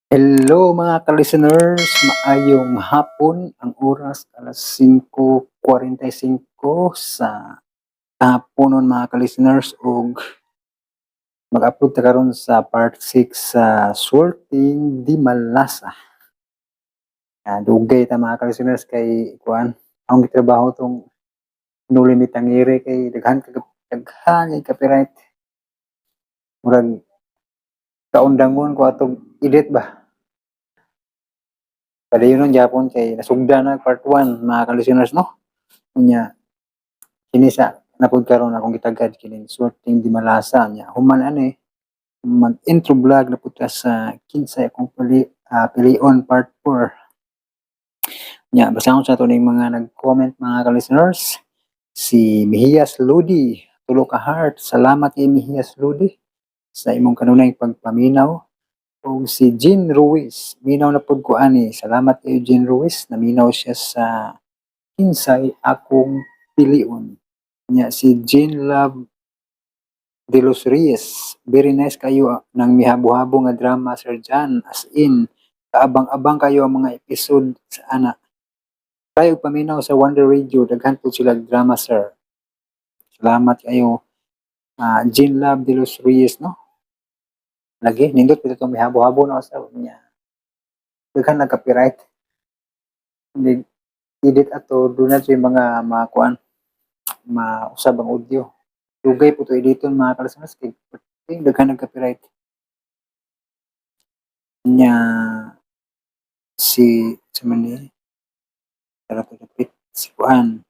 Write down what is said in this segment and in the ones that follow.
Hello, mga ka-listeners, maayong hapon. Ang oras, alas 5:45 sa kahaponon, mga ka-listeners, ug mag-upload ta karon sa part 6 sa Swerteng Di Malasa. Dugay ta, mga ka-listeners, kay kuan ang gitrabaho tong Noli Me Tangere kay daghan ka daghan kay copyright. Murag kaundangon ko atong edit ba. Padayon gyapon kay nasugda na part 1, mga ka-listeners, no. Unya kini sa napud karon akong gitagad kining Swerteng Di Malasa. Nya human ani, mag intro vlog na pud ta sa Kinsay Akong Pilion part 4. Nya basahon sa ato ning mga nag-comment, mga ka-listeners. Si Mihias Ludi, tulo ka heart. Salamat kay Mihias Ludi sa imong kanunay pagpaminaw. Ug si Jean Ruiz, minaw na pud ko ani. Salamat kay Jean Ruiz, naminaw siya sa Kinsay Akong Pilion. Nya si Jean Love de los Reyes, "Very nice kayo ng mihabo-habo nga drama, Sir John. As in, kaabang-abang kayo ang mga episode sa ana. Try og paminaw sa Wonder Radio, daghan pud sila drama, sir." Salamat kayo, Jean Love de los Reyes, no? Lagi, nindot pud itong mihabo-habo na sa niya. Daghan nag copyright. Hindi edit ato, doon na siya mga kuan, mausab ang audio. Dugay po to editon, mga ka-listeners, kay daghan nag copyright. Nya si sa man ni tara to dapit si kuan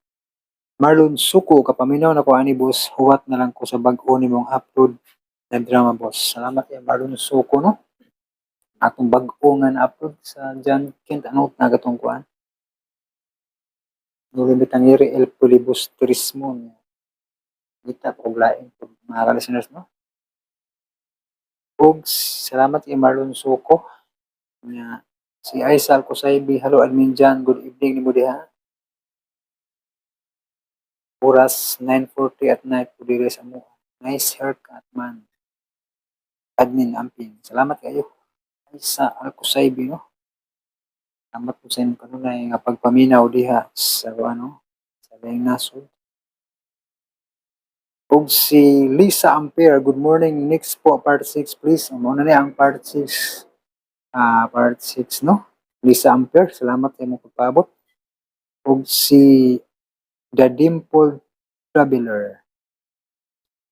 Marlon Suko, "Kapaminaw na ko ani, boss, huwat na lang ko sa bag-o nimong upload na drama, boss." Salamat kay Marlon Suko, no. Atong bag-o nga na-upload sa John Kent, ano na gatong kuan. Noli Me Tangere El Filibusterismo. Kita pa og lain mga listeners, no. Ug salamat kay Marlon Suko. Nga si Aisal Kusaybi, "Hello, Admin John, good evening nimo diha. Oras 9:40 at night po diri sa amo. Nice haircut man. Admin Amping." Salamat kayo. Aisa Al-Kusaybi, no. Salamat po sa inyong kanunay nga pagpaminaw diha sa ano sa laing nasod. Ug si Lisa Ampere, "Good morning. Next po part 6, please." Mao na ni ang part 6. Part 6, no. Lisa Ampere, salamat sa imong pagpaabot. Ug si The Dimple Traveler.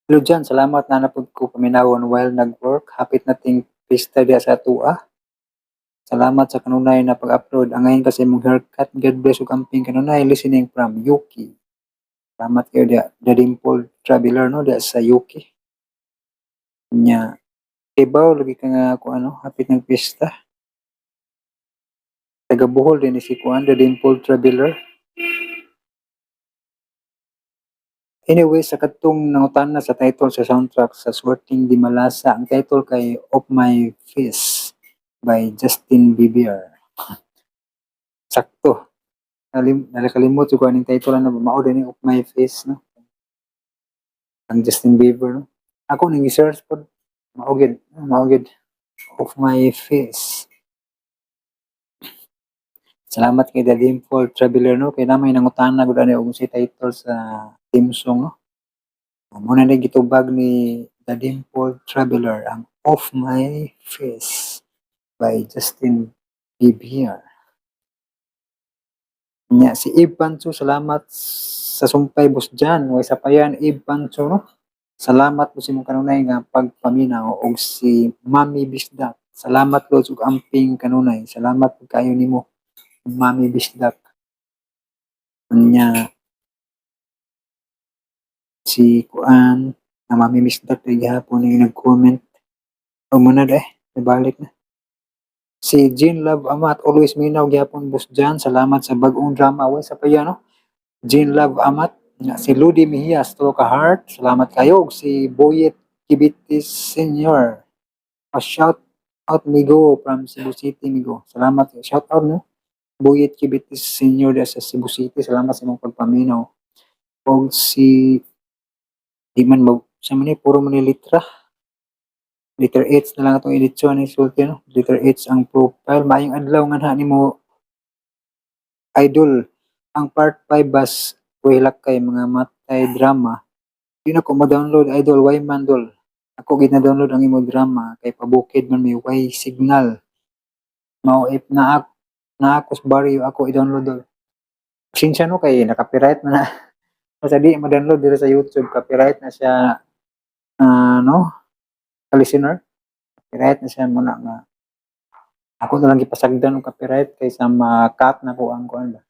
"Hello dyan, salamat na napud ko paminawon while nag-work. Hapit na ting pista diha sa atua. Salamat sa kanunay na pag-upload. Angayin kasi imong haircut. God bless ug amping kanunay. Listening from UK." Salamat kayo diha, The Dimple Traveler, no, diha sa UK. Nya kibaw lagi ka nga ko ano, hapit ng pista. Taga Bohol din ni si kuan, The Dimple Traveler. Anyway, sa katong nangutana sa title sa soundtrack sa Swerteng Di Malasa, ang title kay Off My Face by Justin Bieber. Sakto. Nakalimot ko aning title ano, mao din ni Off My Face, no. Ang Justin Bieber, no. Ako ning i-search pod, mao gid, mao gid Off My Face. Salamat kay The Dimple Traveler, no, kay namay nangutana gud ani og si title sa theme song, no. Mao na ni gitubag ni The Dimple Traveler, ang Off My Face by Justin Bieber. Nya si Eve Pancho, "Salamat sa sumpay, Boss Jan." Way sapayan, Eve Pancho, no. Salamat po sa imong kanunay nga pagpaminaw. Og si Mami Bisdak, "Salamat lods ug amping kanunay." Salamat pud kayo nimo, Mami Bisdak. Nya si kuan na Mami Bisdak kay gihapon ni nag-comment. O mo na eh, nibalik na. Si Jean Love Amat, "Always minaw gyapon, Boss Jan. Salamat sa bag-ong drama." Way sapayan, no. Jean Love Amat. Nga si Ludi Mejias, tulo ka heart. Salamat kayo. Ug si Boyet Kibitis Senior, "A shout out migo from Cebu City, migo." Salamat. Shout out, no. Boyet Kibitis Senior diha sa Cebu City. Salamat sa imong pagpaminaw. Og si di man mag sa man ni puro man ni litra. Letter H na lang atong editsyon ni sulti, no? Letter H ang profile. Maayong adlaw nga na nimo, idol. Ang part 5 bas wahilak kay mga matay drama. Di na ko ma-download, idol. Why man, dol? Ako gid na download ang imo drama kay pabukid man may way signal. Mao if na ako sa barrio ako i-download, dol. Pasensya no kay na-copyright na na. Basta di ma-download dito sa YouTube, copyright na siya, no? Ka-listener. Copyright na siya muna nga. Ako na lang gipasagdan og copyright kaysa ma-cut na ko ang kuan ba.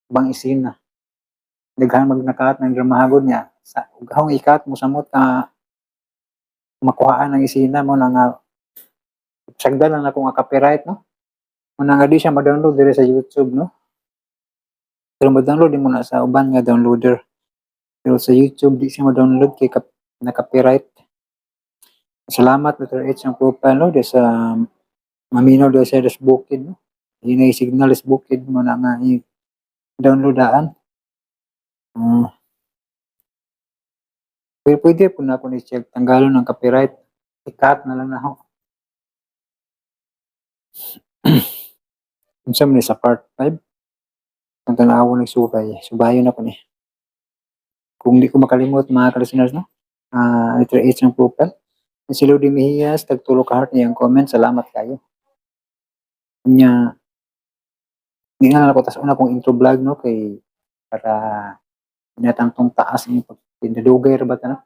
Bang isina. Daghan mag na-cut ng drama niya. Sa ugahong i-cut mo samot ka makuhaan ang isina mo na nga sagdan lang ako nga copyright, no? Muna nga di siya ma-download dire sa YouTube, no? Pero ma-download din mo na sa uban nga downloader. Pero sa YouTube di siya ma-download kay na copyright. Salamat, Letter H ang profile, no, di sa maminaw di sa des bukid, no. Yun ay signal sa bukid mo na nga i-downloadaan. Pero pwede po na ako ni-check tanggalon ng copyright. I-cut na lang na ako. Unsa man ni sa part 5? Ang tanaw nagsubay. Subayon ako ni. Kung di ko makalimot, mga ka-listeners, no? Letter H ng profile. Si Lodi Mejias, tagtulo ka heart niyang comment. Salamat kayo. Nya, di na lang ako tas una kong intro vlog, no, kay para inatang tong taas ni pag pinadugay ra ba ta, no?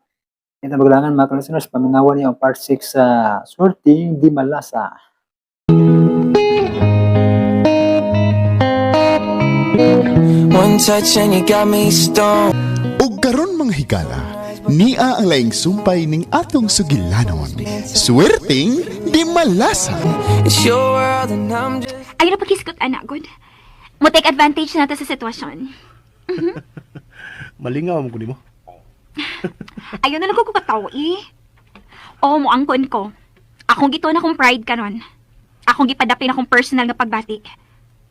Ito maglangan, mga ka-listeners, paminawan niyo ang part 6 sa Swerteng Dimalasa. One touch and you got me stoned. Ug karon, mga higala, nia ang laing sumpay ning atong sugilanon. Swerteng di malasa. It's your world and I'm just. Ayaw na paghisgot, anak, good. Mo take advantage na ta sa sitwasyon. Malingaw mo ko nimo. Ayaw na lang ko katawa eh. Oo, mo angkon ko. Akong gituon akong pride karon. Akong gipadapin akong personal nga pagbati.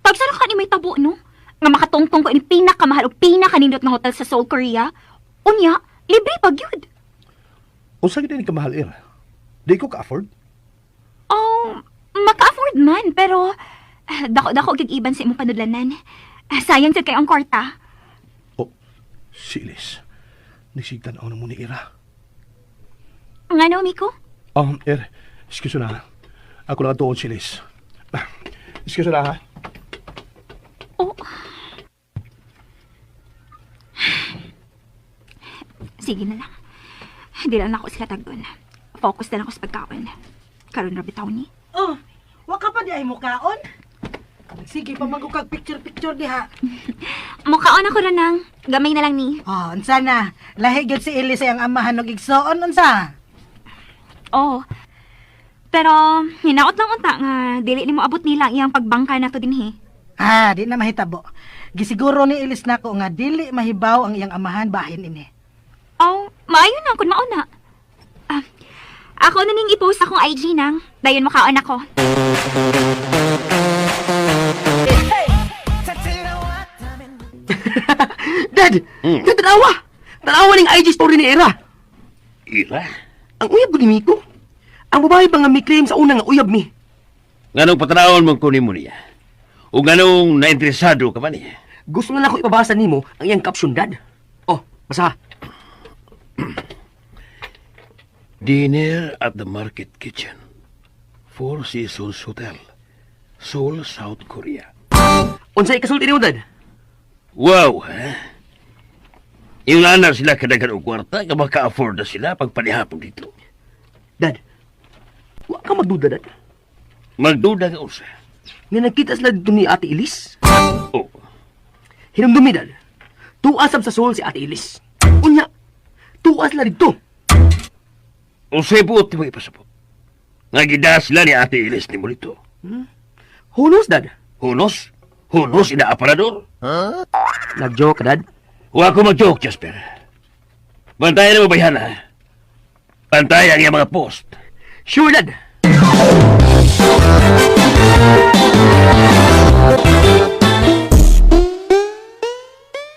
Pag sana ka ni may tabo, no? Nga makatungtong ko ini pinakamahal o pinakanindot nga hotel sa Seoul, Korea. Unya, libre pag yun. Unsa gid ni kamahal, Ir? Di ko ka-afford. Oh, maka-afford man, pero dako-dako gig iban sa imong panudlanan. Sayang sad kay ang kwarta. Oh, si Elise. Nisigtan na mo ni Ira. Ngano, Miko? Ir, excuse na. Ako lang tuon si Elise. Excuse na ha. Oh. Sige na lang. Hindi lang ako sila tagdon. Focus na lang ako sa pagkaon. Karon ra bitaw ni. Oh, wa ka pa di ay mukaon? Sige pa magukag picture-picture diha. Mukaon ako ra nang. Gamay na lang ni. Oh, unsa na? Lahi gyud si Elise ang amahan og igsoon, unsa? Oh. Pero hinaot lang unta nga dili nimo abot nila ang iyang pagbangka nato dinhi. Ah, di na mahitabo. Gisiguro ni Elise nako nga dili mahibaw ang iyang amahan bahin ini. Oh, maayo na kun mauna. Ako na ning i-post akong IG nang. Dayon mukaon ako. Dad! Dad, tanawa! Tanawa ning IG story ni Era. Ira? Ang uyab ko ni Miko. Ang babae ba nga mi-claim sa una nga uyab mi? Nganong patanawon mong kunin mo niya? O nganong nainteresado ka ba niya? Gusto na lang ako ipabasa nimo ang iyang caption, Dad. Oh, basa. Dinner at the Market Kitchen. Four Seasons Hotel. Seoul, South Korea. Unsay ikasulti nimo, Dad? Wow, ha? Yung anak sila kadaghan og kwarta, nga maka-afford na sila pagpanihapon dito. Dad, wa ka magduda, Dad. Magduda ka usa. Nga nagkita sila dito ni Ate Elise. Oh, Hinumdumi, Dad. Tuas sab sa Seoul si Ate Elise. Unya, tuas sila dito. Unsay buot mo ipasabot? Nga gida sila ni Ate Ilis ni mo dito. Who knows, Dad? Hunos? Hunos ina aparador? Nag-joke ka, Dad. Huwag ko mag-joke, Jasper. Bantayan na mo bayhan, ha? Bantayan ang iyang mga post. Sure, Dad.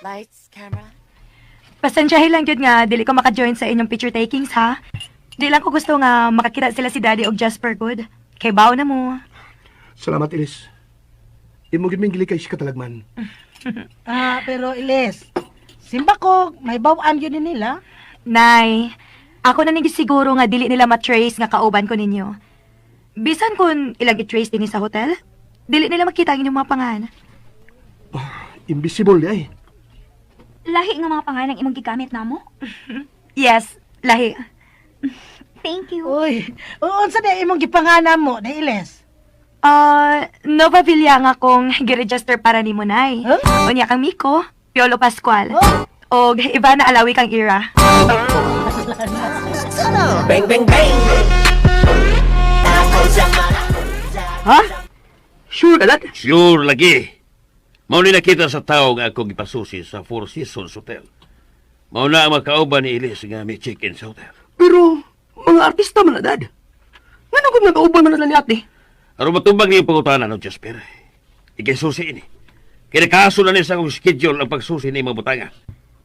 Lights, camera. Pasensyahin lang jud nga dili ko maka-join sa inyong picture takings ha. Di lang ko gusto nga makakita sila si Daddy og Jasper good. Kay baw na mo. Salamat, Ilis. Imo gid ming gilikay si katalagman. Ah, pero Ilis, simba ko, may bawaan yun ni nila. Nay, ako na siguro nga dili nila matrace nga kauban ko ninyo. Bisan kung ilang i-trace dinhi sa hotel, dili nila makita ang inyong mga pangan. Invisible di ay. Lahi nga mga pangalan imong gigamit namo. Yes, lahi. Thank you. Uy, unsa na imong gipangana mo, na Ilis? Ah, Nova Villa nga kong giregister para nimo, Nay. Huh? Unya kang Miko, Piolo Pascual. Oh. Og iba na alawi kang Ira. Ha? Sure ka, Dad? Sure lagi. Mao ni nakita sa tao nga akong gipasusi sa Four Seasons Hotel. Mao na ang makauban ni Elise nga may check-in sa hotel. Pero, mga artista man na, Dad. Ngano kung nag-auban man na sila ni ate? Aron matubag niyo pangutana no, Jasper. Ikay susi ini. Kaya nakaso na ni sa akong schedule ang pagsusi ni mga butanga.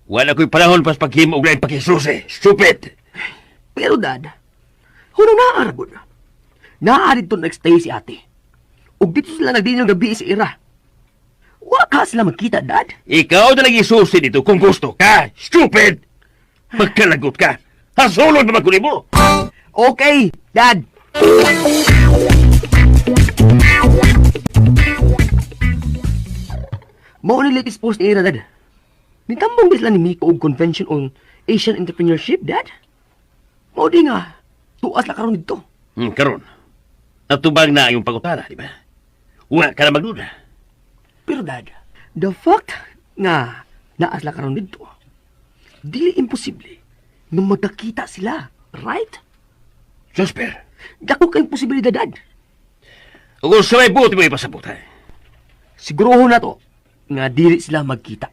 Wala ko'y panahon pas paghimo og laing pakisusi. Stupid! Pero, Dad, huno naa ra gud. Naa dito nagstay si ate. Ug dito sila nagdinyo gabi si Ira. Wa ka sila magkita, Dad. Ikaw na lang isusi dito kung gusto ka. Stupid! Magkalagot ka. Hasulod na magkuli mo. Okay, Dad. Mao ni latest post ni Ira, Dad. Nitambong ba sila ni Miko og convention on Asian Entrepreneurship, Dad? Mao di nga, tuas la karon dito. Karon. Natubag na ang iyong pangutana, di ba? Wa ka na magduda. Pero Dad, the fact nga naas la karon dito, dili imposible nga magkakita sila, right? Jasper, Dako kay posibilidad, Dad. kung sa may buti mo ipasabot, ha? Siguruhon na to nga dili sila magkita.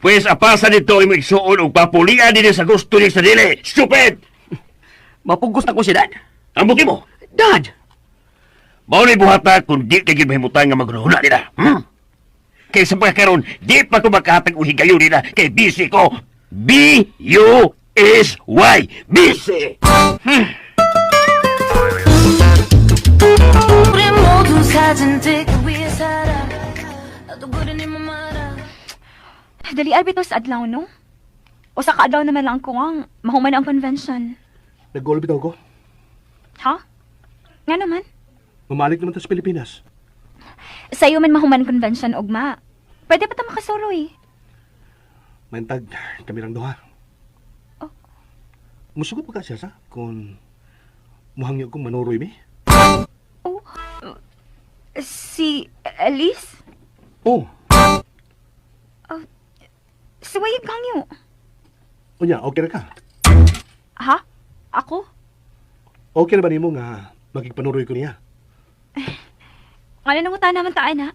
Pwes apasan nito ang imong igsuon og papulian dinhi sa gusto ni sa dili. Stupid! Mapugos na ko siya, Dad. Ang buki mo. Dad! Mao ni buhata kung di kay gid mahimutan nga maghunahuna nila. Kay sa pagkakaroon, di pa ko makahatag og higayon nila kay busy ko. B U S Y. Busy. Dali ay bitaw sa adlaw no. Usa ka adlaw naman lang ko ang mahuman ang convention. Nag-goal bitaw ko. Ha? Nga naman. Mamalik naman ta sa Pilipinas. Sa iyo man mahuman ang convention ugma. Pwede pa ta makasuroy. Maintag kami lang duha. Oh. Musugot pa ka siya sa kung muhangyo kong manuroy mi. Oh. Si Elise? Oh, Suway kangyo. unya okay ra ka. Ha? Ako? Okay ra ba nimo nga magigpanuroy ko niya? Ano nang uta naman taan ha?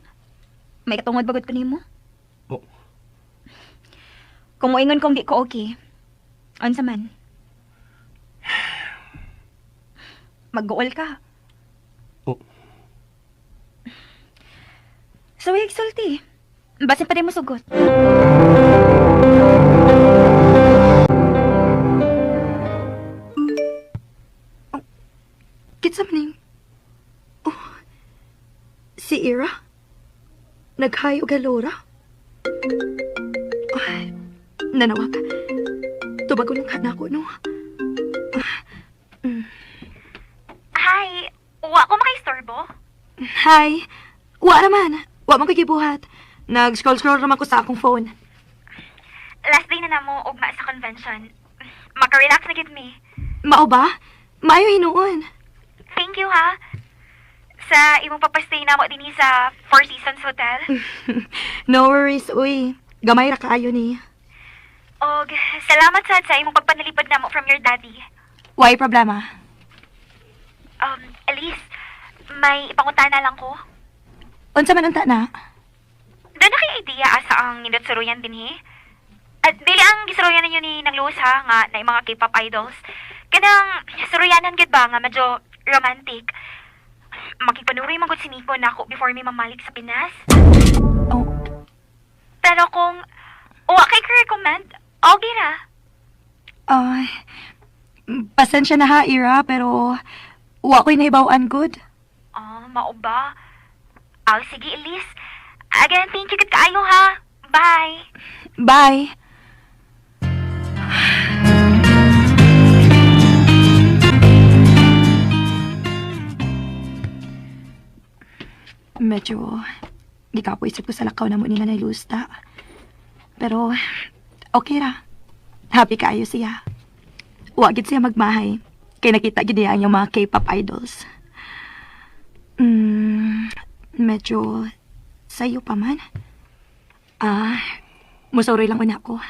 May katungod bagod ko nimo. Oh, Kung moingon kong di ko okay. Unsa man? Mag-goal ka. Oh. So, sulti. Basin pa rin mo sugot. Kitsa man ning- Oh, si Ira? Naghayo og Laura? Ay, nanawag. Tubag ko lang ka na ako, no? Hi! Wa ko makaistorbo? Hi. Wa naman. Wa man ko'y gibuhat. Nag-scroll-scroll naman ko sa akong phone. Last day na namo ugma sa convention. Maka-relax na gid mi. Mao ba? Maayo hinuon. Thank you ha. Sa imong papastay namo dinhi sa Four Seasons Hotel. No worries, uy. Gamay ra kaayo ni. Og salamat sad sa imong pagpanalipod namo from your daddy. Why problema? Elise, may ipangutana lang ko. Unsa man unta na? Doon na kay idea asa ang nindot-suruyan dinhi? At dili ang gisuruyan ninyo ni nang Luis ha, nga na mga K-pop idols. Kanang suruyanan gid ba nga medyo romantic. Makigpanuroy man gud si Nico nako before mi mamalik sa Pinas. Oh, Pero kung wa kay recommend, okay ra. ay. Pasensya na ha, Ira, pero wa ko'y nahibaw-an good. Oh, mao ba? Aw, sige, Elise. Again, thank you gud kaayo ha. Bye. Bye. Medyo gikapo isip ko sa lakaw na mo ni Nanay Lusta. Pero okay ra. Happy kaayo siya. Wa gid siya magmahay. Kay nakita gid niya ang iyang mga K-pop idols. Medyo sayo pa man. Ah, musorry lang una ako.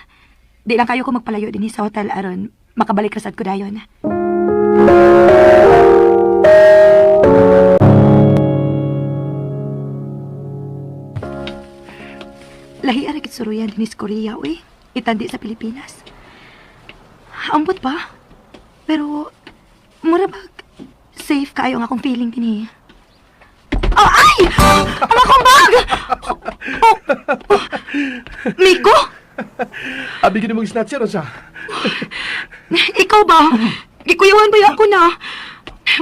Di lang kayo ko magpalayo din sa hotel aron makabalik ra sad ko dayon. Lahi ara gid suruyan dinhi sa Korea uy. Itandi sa Pilipinas. Ambot ba? Pero mura bag safe kaayo ang akong feeling dinhi. Oh, ay! Ang akong bag! Oh, oh, Miko? Abi gid mong snatcher sa. Ikaw ba? Gikuyawan ba ako na?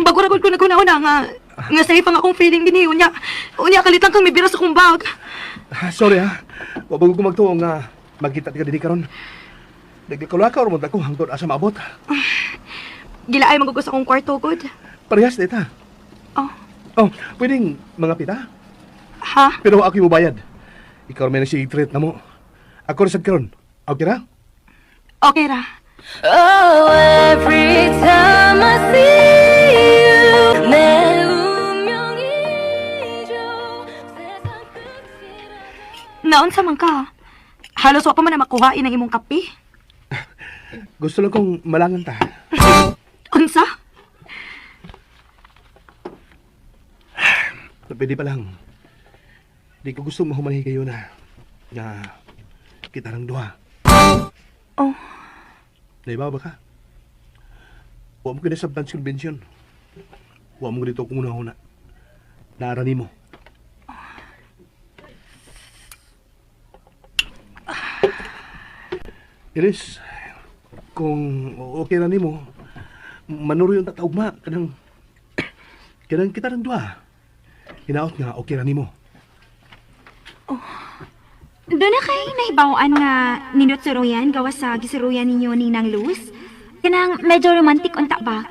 Bago ra gud ko naguna-una nga nga safe ang akong feeling dinhi unya. Unya kalitan kang mibira sa akong bag. Sorry ha. Wa bago ko magtuo nga magkita ka dinhi karon. Nagkalakaw mo ako hangtod asa maabot. Gilaay man gud ko sa akong kwarto gud. Parehas dita. Oh, Oh, pwedeng mga pita. ha? Pero ako yung mubayad. Ikaw may nasi treat na mo. Ako rin sad karon. Okay ra? Okay ra. Oh, every time I see you, 내 운명이죠. 세상 끝이라도. Naunsa man ka? Halos wa pa man na makuhain ang imong kape. Gusto lang kong malangan ta. Unsa? Pwede pa lang. Di ko gusto mahumanhi kayo na na kita ng duha. Oh. Naibaw ba ka? Huwag mo kinasabtan sa convention. Huwag mo dito kung una-una. Naarani mo. Iris, kung okay na nimo, manuro yung tataugma kanang kanang kita ng duha. Hinaot nga okay na nimo. Doon na kay nahibaw-an nga nindot suruyan gawa sa gisuruyan ninyo ni Nang Luz. Kanang medyo romantic unta ba?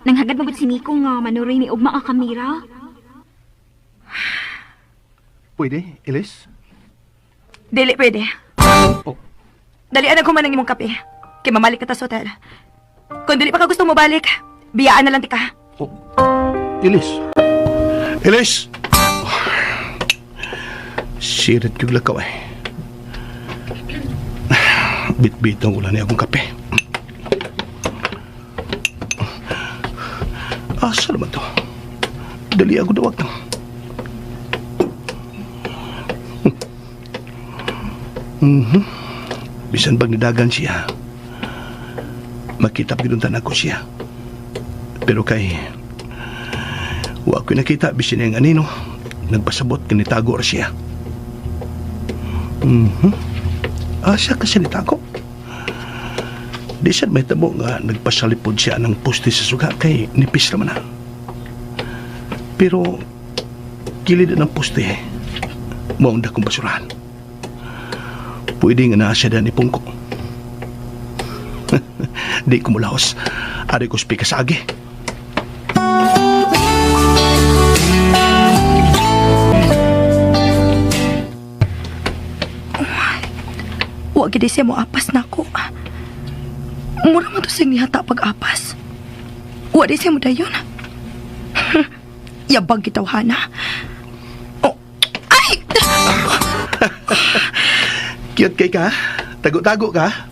Nanghagad magud si Miko nga manuroy ni ugma ang kamera. Pwede, Ilis? Dili pwede. Oh. Dali na human ang imong kape. Kay mamalik ka ta sa hotel. Kung dili pa ka gusto mo balik, biyaan na lang ti ka. Oh. Ilis. Ilis! Sirit yung lakaw eh. Bitbit ang ulan niya akong kape. Asa naman to? Dali ako dawag na. Mhm. Bisan pag nidagan siya, makita pagduntan ako siya. Pero kay wa ko nakita bisin ang anino, nagpasabot kinitago ra siya. Mhm. Asa kasi nitago? Di siya may tabo nga nagpasalipod siya ng poste sa suga kay nipis naman na. Pero kilid na ng poste, maunda kong basurahan. Pwede nga naa siya ni Pungko. Di ko mulaos. Ari ko spika sa agi. Wa gid siya mo apas nako. Mura man to siyang nihata pag-apas. Wa di siya mo dayon. Yabag gitaw hana. Oh, ay! Cute kay ka? Tago-tago ka?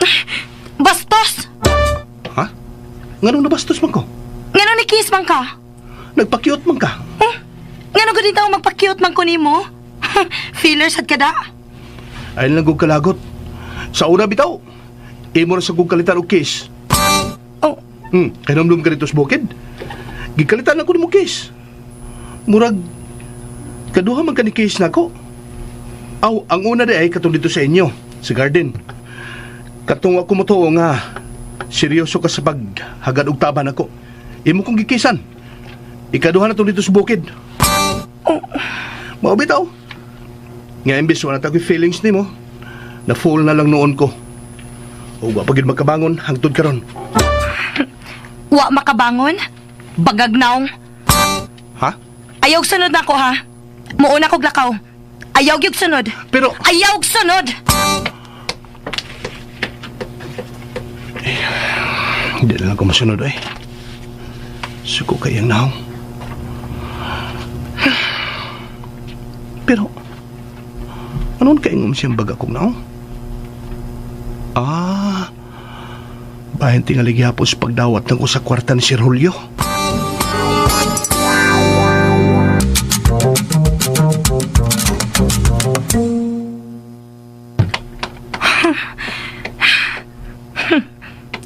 Bastos! Ha? Nganong nabastos man ko? Ngano ni kiss man ka? Nagpa-cute man ka? Ngano gud tawo magpa-cute man ko nimo? Feelers sad kada. Ay lang kong kalagot. Sa una bitaw, imo na sa kong kalitan og kiss. Oh, Kanomdom ka dito sa bukid. Gikalitan ako nimo kiss. Murag, kaduha man ka ni kiss nako. Aw, ang una di ay katong dito sa inyo, sa garden. Katong ako mo nga, Seryoso ka sa paghagad og taban ako. Imo kong gikisan. Ikaduha na to dito sa bukid. Mao bitaw. Nga imbes wala ta ko'y feelings nimo, na full na lang noon ko. O wa pa gid makabangon hangtod karon. Wa makabangon? Bagag naong. Ha? Ayaw sunod na ako ha. Muuna kog lakaw. Ayaw gyud sunod. Pero Ayaw sunod. Hindi na lang ko masunod eh. Suko kayang naong. Pero, anon kayong siyang baga kong naong? Ah, bahin tingali gyapon sa pagdawat ng usa kwarta ni Sir Julio.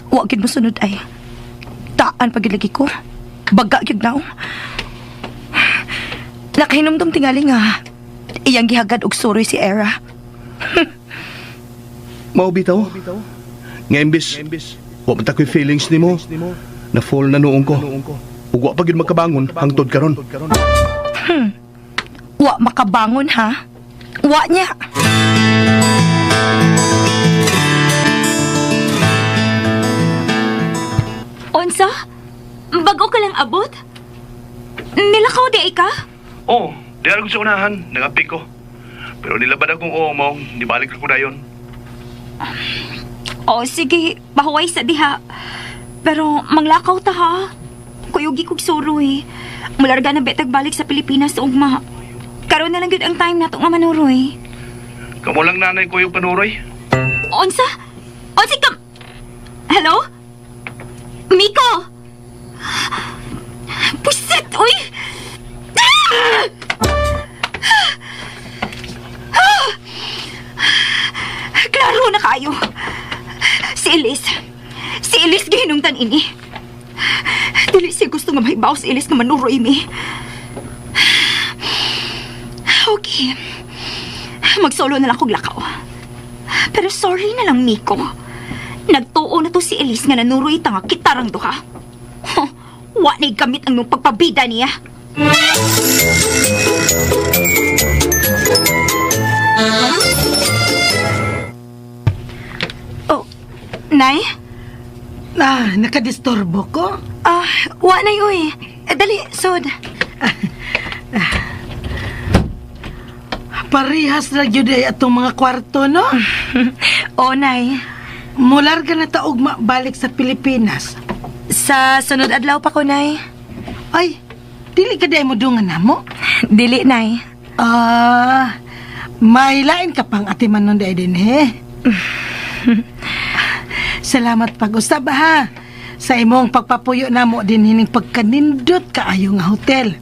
Wa gid mo sunod ay. Taan pag lagi ko. Baga gyud naong. Nakahinumdum tingali nga iyang gihagad og suroy si Era. Mao bitaw. Nga imbes, wa man ta ko'y feelings nimo. Na full na noon ko. Ug wa pa gyud makabangon hangtod karon. Wa makabangon ha. Wa niya. Unsa? Bago ka lang abot? Nilakaw di ka? Oh, di ko sa unahan, nangapik ko. Pero nilabad akong omong, nibalik ko dayon. O sige, pahuway sa diha. Pero manglakaw ta ha. Kuyugi kog suroy. Mularga na betag balik sa Pilipinas ugma. Karon na lang gyud ang time nato nga manuroy. Kamo lang nanay ko yung panuroy. Unsa? Unsa ka? Hello? Miko! Pusit! Uy! Ah! Ah! Klaro na kayo. Si Elise. Si Elise gihinungtan ini. Dili siya gusto nga mahibaw si Elise nga manuroy mi. Okay. Magsolo na lang kog lakaw. Pero sorry na lang, Miko. Nagtuo na to si Elise nga nanuroy ta nga kitarang duha. Huh, wa na'y gamit ang mong pagpabida niya. Oh, Nay? Ah, nakadisturbo ko? Ah, wa nay uy. Eh, dali, sod. Parehas ra gyud ay atong mga kwarto, no? O, Nay. Mularga na ta ugma balik sa Pilipinas. Sa sunod adlaw pa ko, Nay. Ay, dili ka di mo dungan namo? Dili, Nay. Ah, may lain ka pang atiman nun dahil din, he? Salamat pag-usab, ha? Sa imong pagpapuyo namo din hining pagkanindot kaayo nga hotel.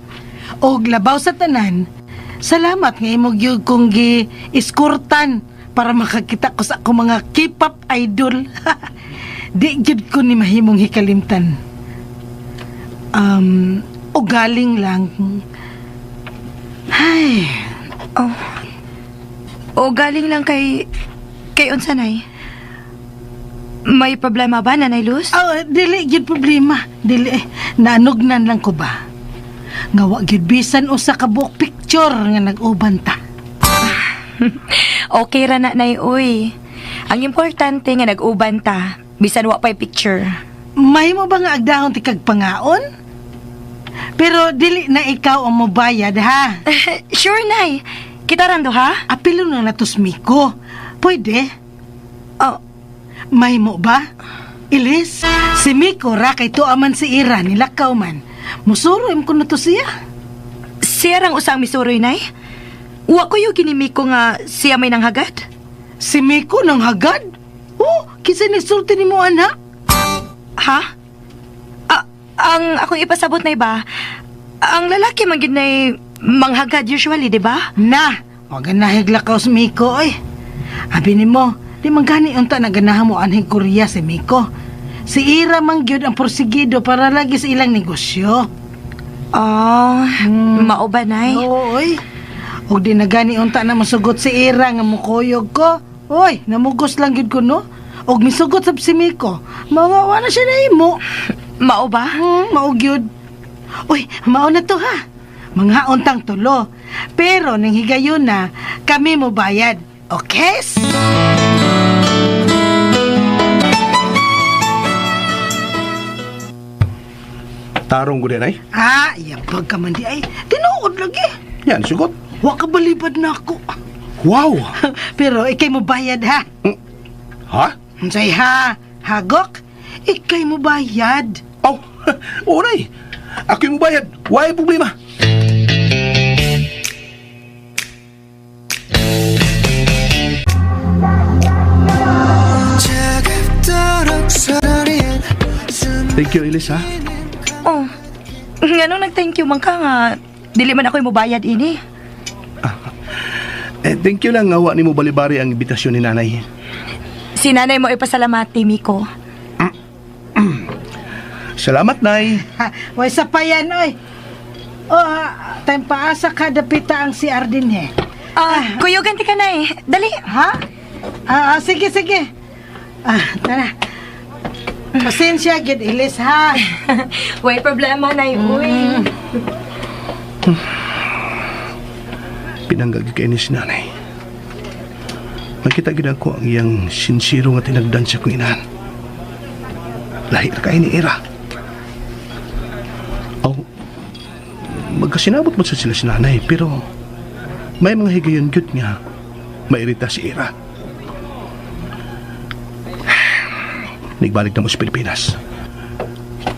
Og labaw sa tanan, salamat nga imo gyud kong gi-escortan para makakita ko sa akong mga K-pop idol. Di gyud ko ni mahimong hikalimtan. O galing lang. Ay, Oh. O galing lang kay unsa, Nay? May problema ba, Nanay Luz? Oh, dili gyud problema. Dili naanugnan lang ko ba. Nga wa gyud bisan usa ka buok picture nga nag-uban ta. Okay ra na, Nay, uy. Ang importante nga nag-uban ta, bisan wa pa'y picture. Mahimo ba nga agdahon ti kag pangaon? Pero dili na ikaw ang mobayad ha. Sure, Nay. Kita rando, ha? Apilo na natos Miko. Pwede? Oh, Mahimo ba? Ilis, si Miko ra kay tuwa man si Ira nilakaw man. Musuro im ko na to siya. Siya rang usang misuroy, Nay? Wa ko yung ginimiko nga siya may nanghagad? Si Miko nang hagad? Oh, kinsa nagsulti nimo ana? Ha? Ah, ang akong ipasabot na iba, ang lalaki man gid nay manghagad usually, di ba? Na, wag na higlakaw si Miko oy. Abi nimo, di man gani unta na ganahan mo anhing Korea si Miko. Si Ira man gyud ang porsigido para lagi sa ilang negosyo. Oh, mao ba, Nay? Oo, oy. Og di na gani unta na masugot si Ira nga mukuyog ko. Oy, namugos lang gyud ko no. Og misugot sab si Miko. Mao nga wa na siya nahimo. Mao ba? Mao gyud. Uy, mao na to ha. Mga tang tulo. Pero ning higayon na, kami mo bayad. Okay? Tarong ko din ay. Ah, yabag ka man di ay. Tinuod lagi. Yan, sugot. Wa ka balibad na ako. Wow! Pero ikay mo bayad ha. Ha? Unsay ha? Hagok? Ikay mo bayad. Oh, unay. Ako'y mubayad. Why problema? Thank you, Elisa. Oh. Ngano nag-thank you man ka nga dili man ako'y mobayad ini. Eh, thank you lang nga wa nimo balibari ang imbitasyon ni nanay. Si nanay mo ipasalamati, Miko. Salamat, Nay. Ha, way sa pa yan, oy. Oh, ha, time paasa ka dapita ang si Ardin he. Ah, kuyugan ti ka na eh. Dali. Ha? Ah, ah, sige, sige. Ah, tara. Pasensya, gid Ilis, ha? Way problema na uy. Pinanggag kay ni si nanay. Makita gid ako ang iyang sinsiro nga tinagdan sa kong inahan. Lahi ra kay ni Ira. Oh, magkasinabot mo sa sila si nanay, pero may mga higayon gyud nga mairita si Ira. Nagbalik na mo sa Pilipinas.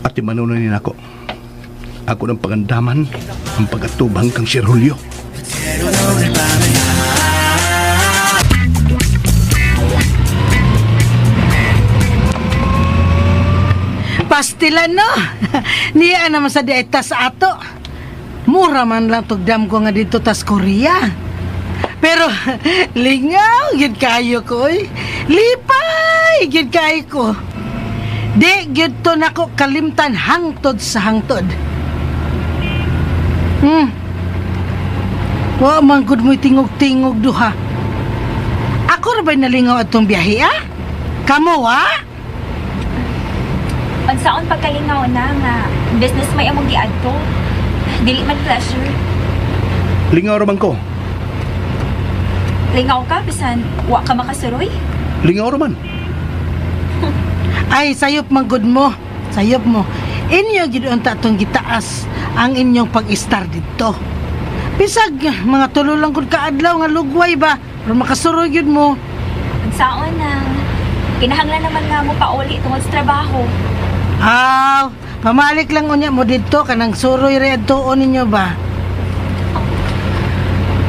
At imanunan ni nako. Ako ng pagandaman ang pagatubang kang Sir Julio. Pastila, no? Niya naman sa dieta sa ato. Mura man lang tugdam ko nga dito tas Korea. Pero, lingaw, gid kayo ko, oy. Lipay, gid kayo ko. Di, gid to nako kalimtan hangtod sa hangtod. Wa man gud mo'y tingog-tingog duha. Ako ra ba'y nalingaw atong biyahe, ah? Kamo, ah? Unsaon pagkalingaw na nga business may among giadto. Dili man pleasure. Lingaw ra man ko. Lingaw ka bisan wa ka makasuroy. Lingaw ra man. Ay, sayop man gud mo. Sayop mo. Inyo gid unta tong gitaas ang inyong pag-istar didto. Bisag mga tulo lang gud kaadlaw nga lugway ba, pero makasuroy gyud mo. Unsaon ang kinahanglan naman nga mo pauli tungod sa trabaho. Aw, pamalik lang unya mo didto kanang suroy re adtuon ninyo ba.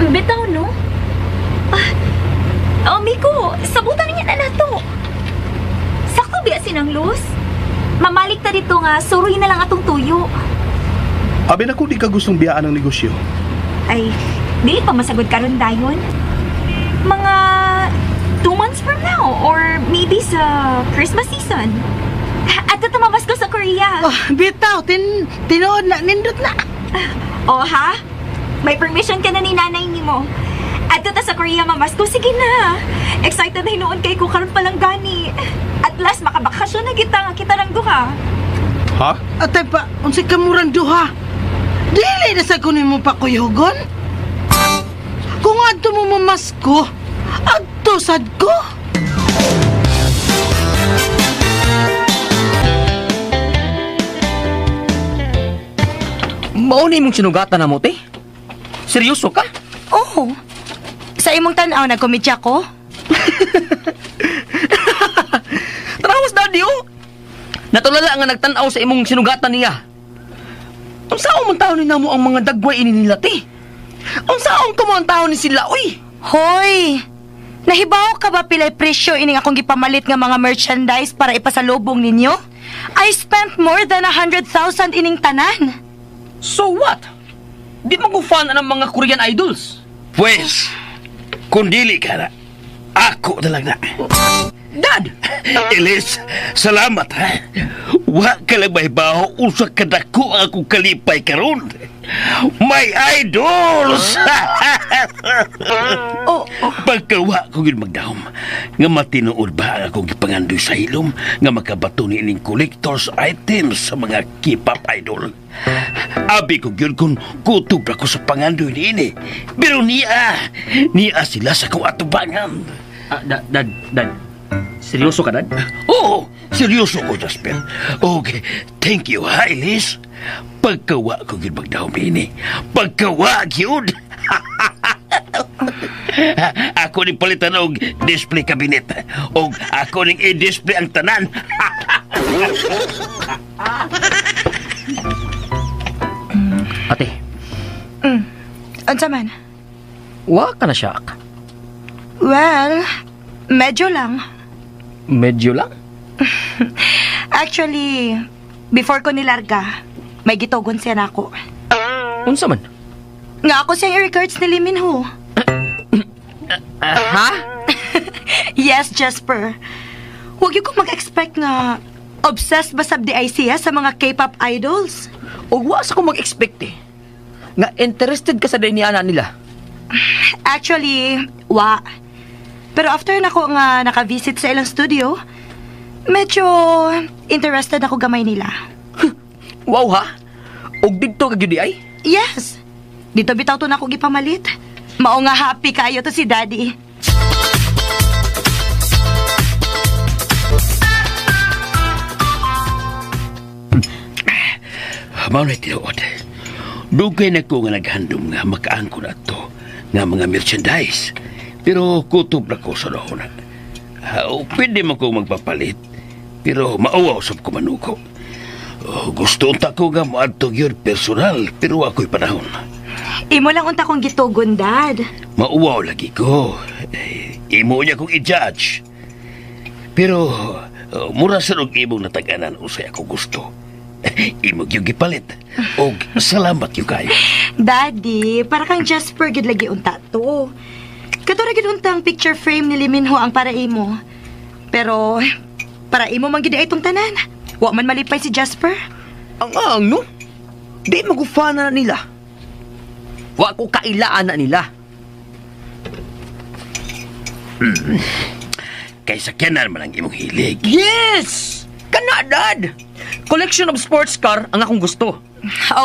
Bitaw no? Ah, oh, Miko, sabutan niya na nato. Sakto biya sinang luz? Mamalik ta dito nga, suroy na lang atong tuyo. Abi na ko di ka gustong biyaan ang negosyo. Ay, dili pa masagod karon dayon. Mga 2 months from now or maybe sa Christmas season. At tumabas ko sa Korea. Oh, bitaw tinuod na nindot na. Oh, ha? May permission ka na ni nanay nimo. Adto ta sa Korea, mamasko. Sige na. Excited na hinuon kay ko karon pa lang gani. At last makabakasyon na kita nga kita rang duha. Ha? Atay pa, unsay kamurang duha? Dili na sa kunin mo pa kuyugon. Kung adto mo mamasko, adto sad ko. Mao ni imong sinugatan na mo, te? Seryoso ka? Oh. Sa imong tan-aw nagkomedya ko. Tanawas, daddy, oh! Natulala nga nagtan-aw sa imong sinugatan niya. Unsaon man taon ni namo ang mga dagway ini nila, te? Unsaon ko mo ang taon ni sila, uy? Hoy! Nahibaw ka ba pilay presyo ining akong gipamalit nga mga merchandise para ipasalubong ninyo? I spent more than 100,000 ining tanan. So what? Di man ko fan ang mga Korean idols. Pwes, kung dili ka na, ako na lang na. Dad! Elis, salamat ha. Wa ka lang mahibaho, usa ka dako ang akong kalipay karon. My idols! Oh, Pagkawa ko gyud magdahom nga matinuod ba ang akong gipangandoy sa hilom nga makabato ni ining collectors items sa mga K-pop idol. Abi ko gyud kung kutob ra ko sa pangandoy niini. Pero niya, niya sila sa akong atubangan. Ah, dad, dad. Seryoso ka, dad? Oo, seryoso ko, Jasper. Okay, thank you, ha, Elise? Pagkawa ko gyud magdahom niini. Pagkawa gyud! Ako ning palitan og display cabinet. Og ako ning i-display ang tanan. Ate, Unsa man? wa ka na siya. Well, medyo lang. Medyo lang. Actually, before ko nilarga, may gitugon siya nako. Unsa man? Nga ako siyang i-records ni Lee Min Ho. Ha? Yes, Jasper. Huwag yung ko mag-expect nga obsessed ba sab di ay siya sa mga K-pop idols. Og wa sa ko mag-expect eh. Nga interested ka sa diniana nila. Actually, wa. Pero after nako nga naka-visit sa ilang studio, medyo interested ako gamay nila. Wow ha? Og didto ka gyud di ay? Yes. Dito bitaw to nako gipamalit. Mao nga happy kayo to si Daddy. Mao na tinuod. Dugay na ko nga naghandom nga makaangko na to nga mga merchandise. Pero kutob na ko sa noon. O, pwede man ko magpapalit. Pero mauwaw sab ko manuko. Oh, gusto unta ko nga moadto gyud personal pero ako'y panahon. Imo lang unta kong gitugon, Dad. Mauwaw lagi ko. Eh, imo niya kong i-judge. Pero mura sa og imong natag-anan usay ako gusto. Imo gyud gipalit. Og salamat gyud kayo. Daddy, para kang Jasper gid lagi unta to. Kato ra gid unta ang picture frame ni Lee Min Ho ang para imo. Pero para imo man gid ay itong tanan. Wa man malipay si Jasper. Ang ang no? Di magufana na nila. Wa ko kailaan na nila. Kay sakyanan man ang imong hilig. Yes! Kana, dad! Collection of sports car ang akong gusto.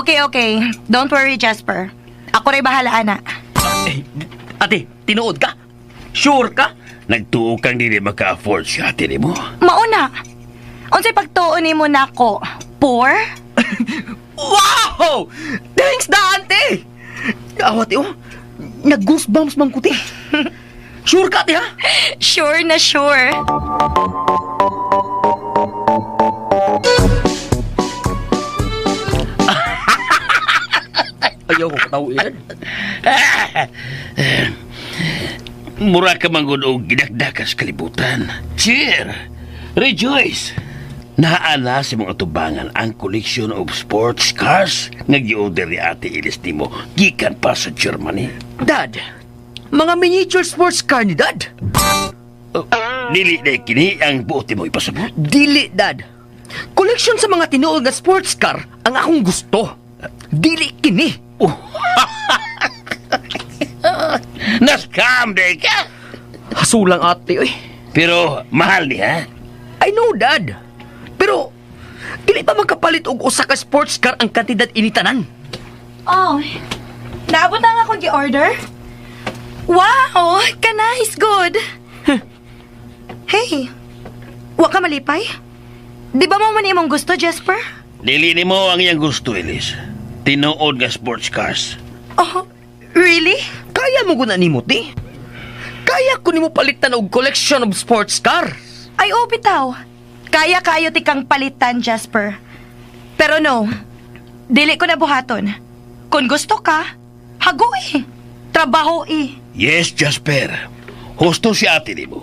Okay, okay. Don't worry, Jasper. Ako ray bahala ana. Eh, ate, tinuod ka? Sure ka? Nagtuo kang dili maka-afford siya ate nimo. Mauna. Unsay pagtuo nimo nako? Poor? Wow! Thanks, da, ante! Awa, te, oh. Nag-goosebumps man ko, te. Sure ka, te, ha? Sure na sure. Ayaw ko katawin. Mura ka man gud og gidakdakas kalibutan. Cheer! Rejoice! Naa na sa mga tubangan ang collection of sports cars nga gi-order ni Ate Ilis nimo gikan pa sa Germany. Dad, mga miniature sports car ni Dad. Oh, dili na kini ang buot mo ipasabot. Dili, Dad. Collection sa mga tinuod nga sports car ang akong gusto. Dili kini. Oh. Na-scam day ka! Hasulang ate, oy. Pero mahal niya. I know, Dad. Pero, dili pa magkapalit og usa ka sports car ang kantidad initanan. Oh, naabot na nga akong gi-order. Wow, kana is good. Hey, wa ka malipay? Di ba mo man imong gusto, Jasper? Dili nimo ang iyang gusto, Elise. Tinuod nga sports cars. Oh, really? Kaya mo guna nimo, ti. Kaya ko nimo palitan og collection of sports car. Ay, oh, bitaw. Kaya kayo ti kang palitan, Jasper. Pero no, dili ko na buhaton. Kung gusto ka, hago eh. Trabaho eh. Yes, Jasper. Husto si ate nimo.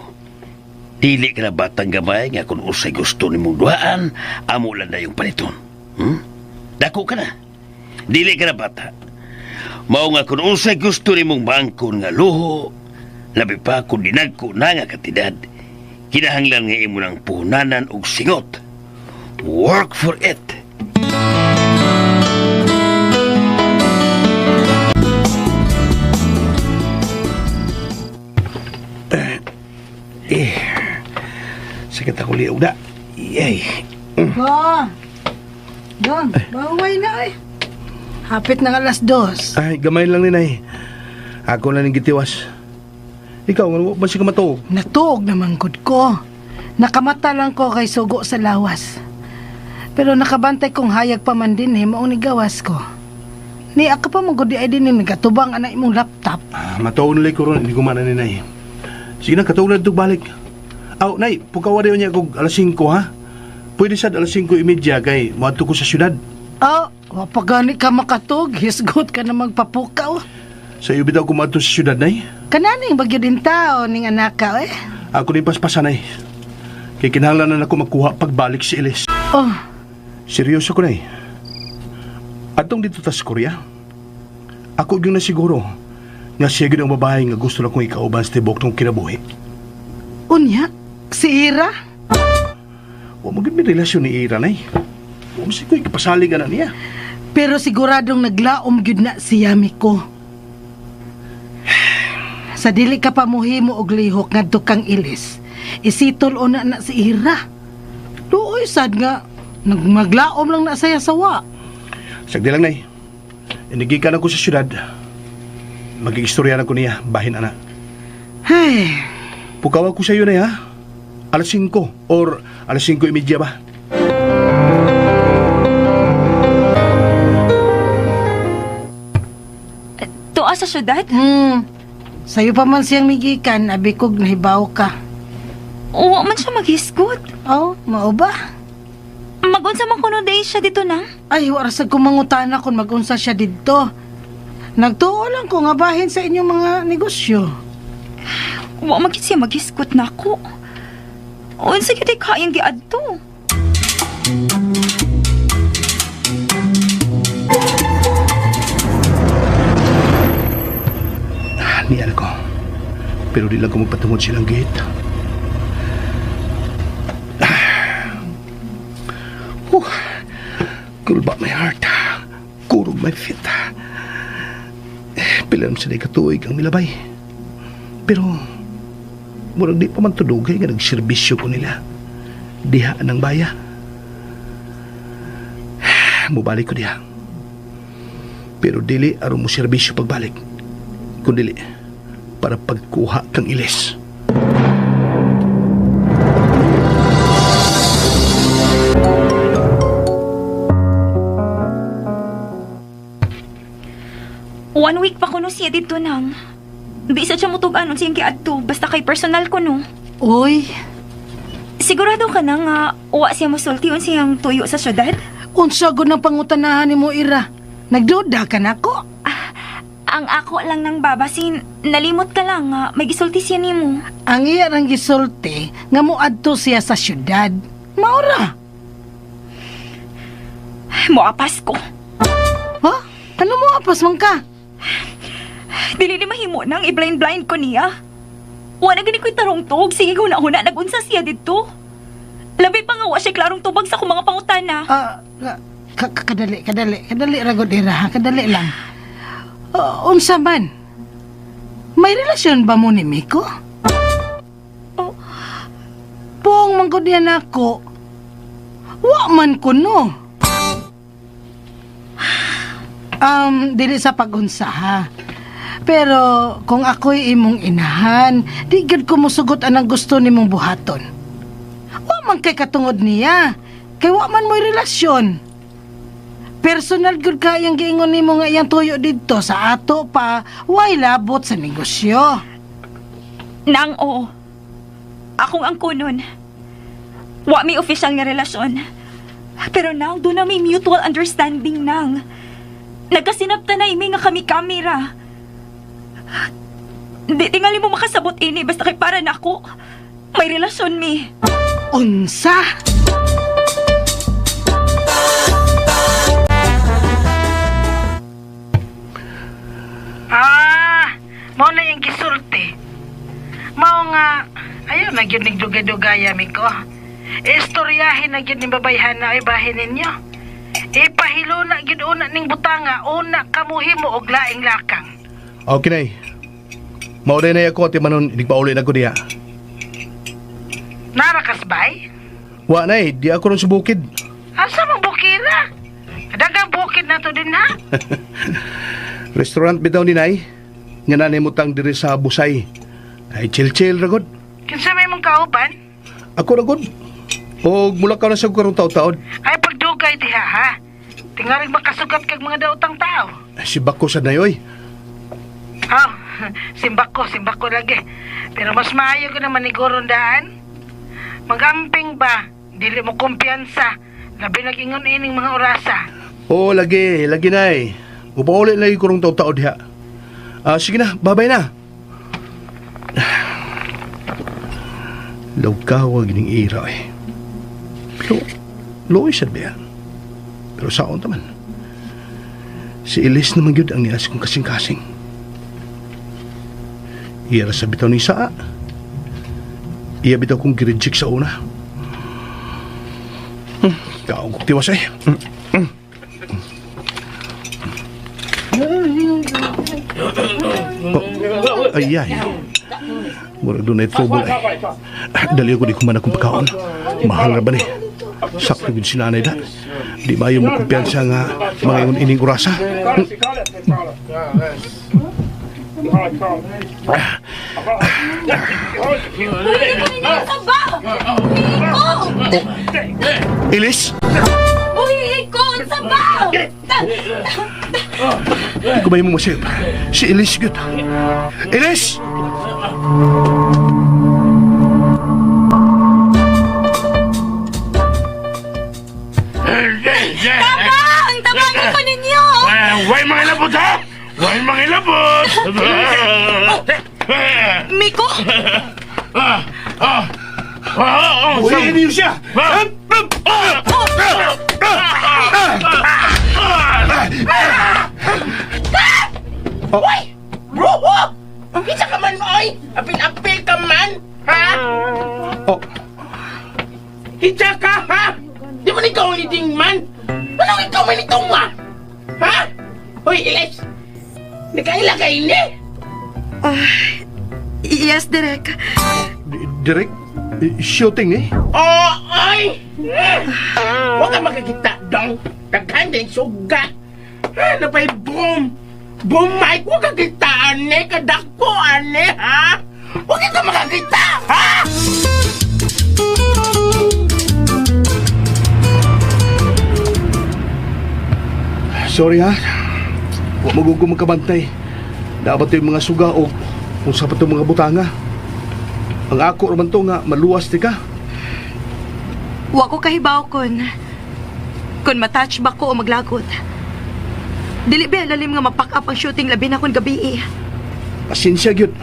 Dili ka na batang gamay nga kung usay gusto nimong duhaan, amo lang na yung paliton. Dako ka na. Dili ka na bata. Mao nga kung usay gusto nimong bangkon nga luho, labi pa kung dinagko na nga kantidad, kinahanglan nga imo ng puhunanan og singot. Work for it. Sakit ako liog na. Yay. Ko. Dong, baway na eh. Hapit ng 2:00. Ay, gamay lang ni Nay. Ako lang ning gitiwas. Ikaw, nga ba siya ka matuog? Natuog naman gud ko. Nakamata lang ko kay sugo sa lawas. Pero nakabantay kong hayag pa man din eh, maong nigawas ko. Ni ako pa mong ay din ni nagatubang ana imong laptop. Ah, matuog na ko ron, hindi ko man ni Nay. Sige na, katulad itong balik. Aw, Nay, pukawa rin niya kung 5:00, ha? Pwede sa 5:30 kay moadto ko sa syudad. Oh, wa pa gani ka makatug, hisgot ka na magpapukaw. Sa iyo bitaw ko moadto sa syudad, Nay. Kananing bagyo din tao ning anak ka eh. Ako ni paspasan, Nay. Kay kinahanglan na nako makuha pagbalik si Elise. Oh, Seryoso ko, Nay. Atong dito ta sa Korea, ako gyud na siguro nga siya gyud ang babae nga gusto na kong ikauban sa tibok ng kinabuhi. Unya, si Ira? Wa mo gyud may relasyon ni Ira, Nay. Wa mo siya ko'y kapasalig na niya. Pero siguradong naglaom gyud na si Yamiko. Sa dili ka pa muhimo og lihok ngadto kang ilis. Isitol una na si Ira. Duoy sad nga nagmaglaom lang na saya sawa. Sagdi lang, Nay. Inigikan ako sa syudad. Magigistorya na ko niya, bahin ana. Hey, Pukaw ako sa iyo, Nay, ha? 5:00 or 5:30 ba? Tuwa sa syudad? Sayo pa man siyang migikan, abi kog nahibaw ka. Wa man siya maghisgot. Oh, mao ba? Magunsa man kuno day siya dito nang. Ay, wala sa kumangutana kung magunsa siya didto. Nagtuo lang ko nga bahin sa inyong mga negosyo. Wa man gid siya maghisgot nako. Unsa gyud ay kayang giadto? Niyan ko. Pero di lang ko magpatungod silang gate. Huh. Kulba my heart. Kurog my feet. Pila naman sila katuig ang milabay. Pero, murag di pa man tudugay nga nagserbisyo ko nila. Diha ng baya. Mubalik ko diha. Pero dili aron mo serbisyo pagbalik. Kundili, para pagkuha kang ilis. One week pa kuno siya dito nang. Di sa siya mutug-an siyang giadto basta kay personal ko no. Uy, Sigurado ka na nga wa siya mosulti siyang tuyo sa syudad? Unsa gud ng pangutanahan nimo Ira? Nagduda ka nako? Ang ako lang ng babasin, nalimot ka lang nga may gisulti siya nimo. Ang iya rang gisulti nga moadto siya sa syudad. Maura. Moapas ko. Ha? Ano mo apas man ka? Dili ni mahimo nang i-blind-blind ko niya. Wala gani ko'y tarong tog. Sige huna-huna, nagunsa siya dito. Labi pa nga wa siya klarong tubag sa akong mga pangutana. Kadali, kadali, kadali ragod Ira, ha? Kadali lang. Unsa man? May relasyon ba mo ni Miko? Oh. Pong man gud yan ako. Wa man ko no. Dili sa pagunsa ha. Pero kung ako'y imong inahan, di gyud ko mosugot anang gusto nimong buhaton. Wa man kay katungod niya. Kay wa man mo'y relasyon. Personal gyud kayang giingon nimo nga iyang tuyo didto sa ato pa, way labot sa negosyo. Nang oo. Akong ang kunon. Wa may official nga relasyon. Pero nang doon na may mutual understanding nang. Nagkasinabta na imi nga kami kamera. Di tingali mo makasabot ini basta kay para nako. May relasyon mi. Unsa? Ah, mao na yung gisulti. Mao nga, ayaw na gyud ning dugay-dugaya mi ko. Istoryahin na gyud ning babayhan na ay bahin ninyo. Ipahilo na gyud una ning butanga, una kamuhimo og laing lakang. Okay, Nay. Mauna na ako at manon, inigpauli na ko diha. Narakas Bay? Wa na eh, di ako ron sa bukid. Asa man bukira? Dagang bukid na to din ha? Restaurant bitaw ni Nay. Nga nanay mo tang diri sa Busay. Ay, chill-chill ragod. Kinsa may mong kauban? Ako ragod. O mula ka na sa karong taon-taon. Ay pagdugay diha ha. Tingaring makasugat kag mga daotang tao. Si Bako sa nayoy. Oh, simbako lagi. Pero mas maayo ko naman maniguro daan. Magamping ba? Dili mo kumpiyansa. Labi nag-ingon ining mga orasa. Oo, lagi. Lagi nay. Upauli lagi karong taon-taon diha. Ah, sige na, babay na. Lawkawa gining ira eh. Pero, luoy sad ba yan? Pero saon taman. Si Elise naman gyud ang nias kong kasing-kasing. Iya ra sa bitaw ni saa. Iya bitaw kong gireject sa una. Kaong kong tiwas eh. Oh, ay ay. Murag doon ay trouble ay. Dali ako di kuman akong pagkaon. Mahal ra ba ni? Sakto gud si nanay da. Di maayo mo kumpiyansa nga mga ingon ining orasa. Ilis! Uy, ikaw! Sabaw! Di ko ba yung masayop? Si Elis gud. Elis! Tabang! Tabangin ko ninyo! Way mga ilabot ha! Way mga ilabot! Miko! Uy, niyo siya! Uy! Bro, oh! Kinsa ka man, oy! Apil-apil ka man! Ha? Oh, Kinsa ka, ha? Di ba ikaw ang leading man? Anong ikaw man itong ma? Ha? Hoy, Iles! Nakaila ka ini? Yes, Direk. Direk, shooting eh. Oo, oy! Huwag ka makakita, dong. Daghan din suga. Ha, napay boom. Boom, Mike. Huwag ka kita, ane. Kadako, ane, ha? Huwag ka makakita, ha? Sorry ha. Huwag magugo magkabantay. Dapat yung mga suga o kung sa pa mga butanga. Ang ako raman to nga maluwas di ka. Wa ko kahibaw kun matouch ba ko o maglagot. Dili ba lalim nga mapack up ang shooting labi na kun gabi eh. Pasensya gyud.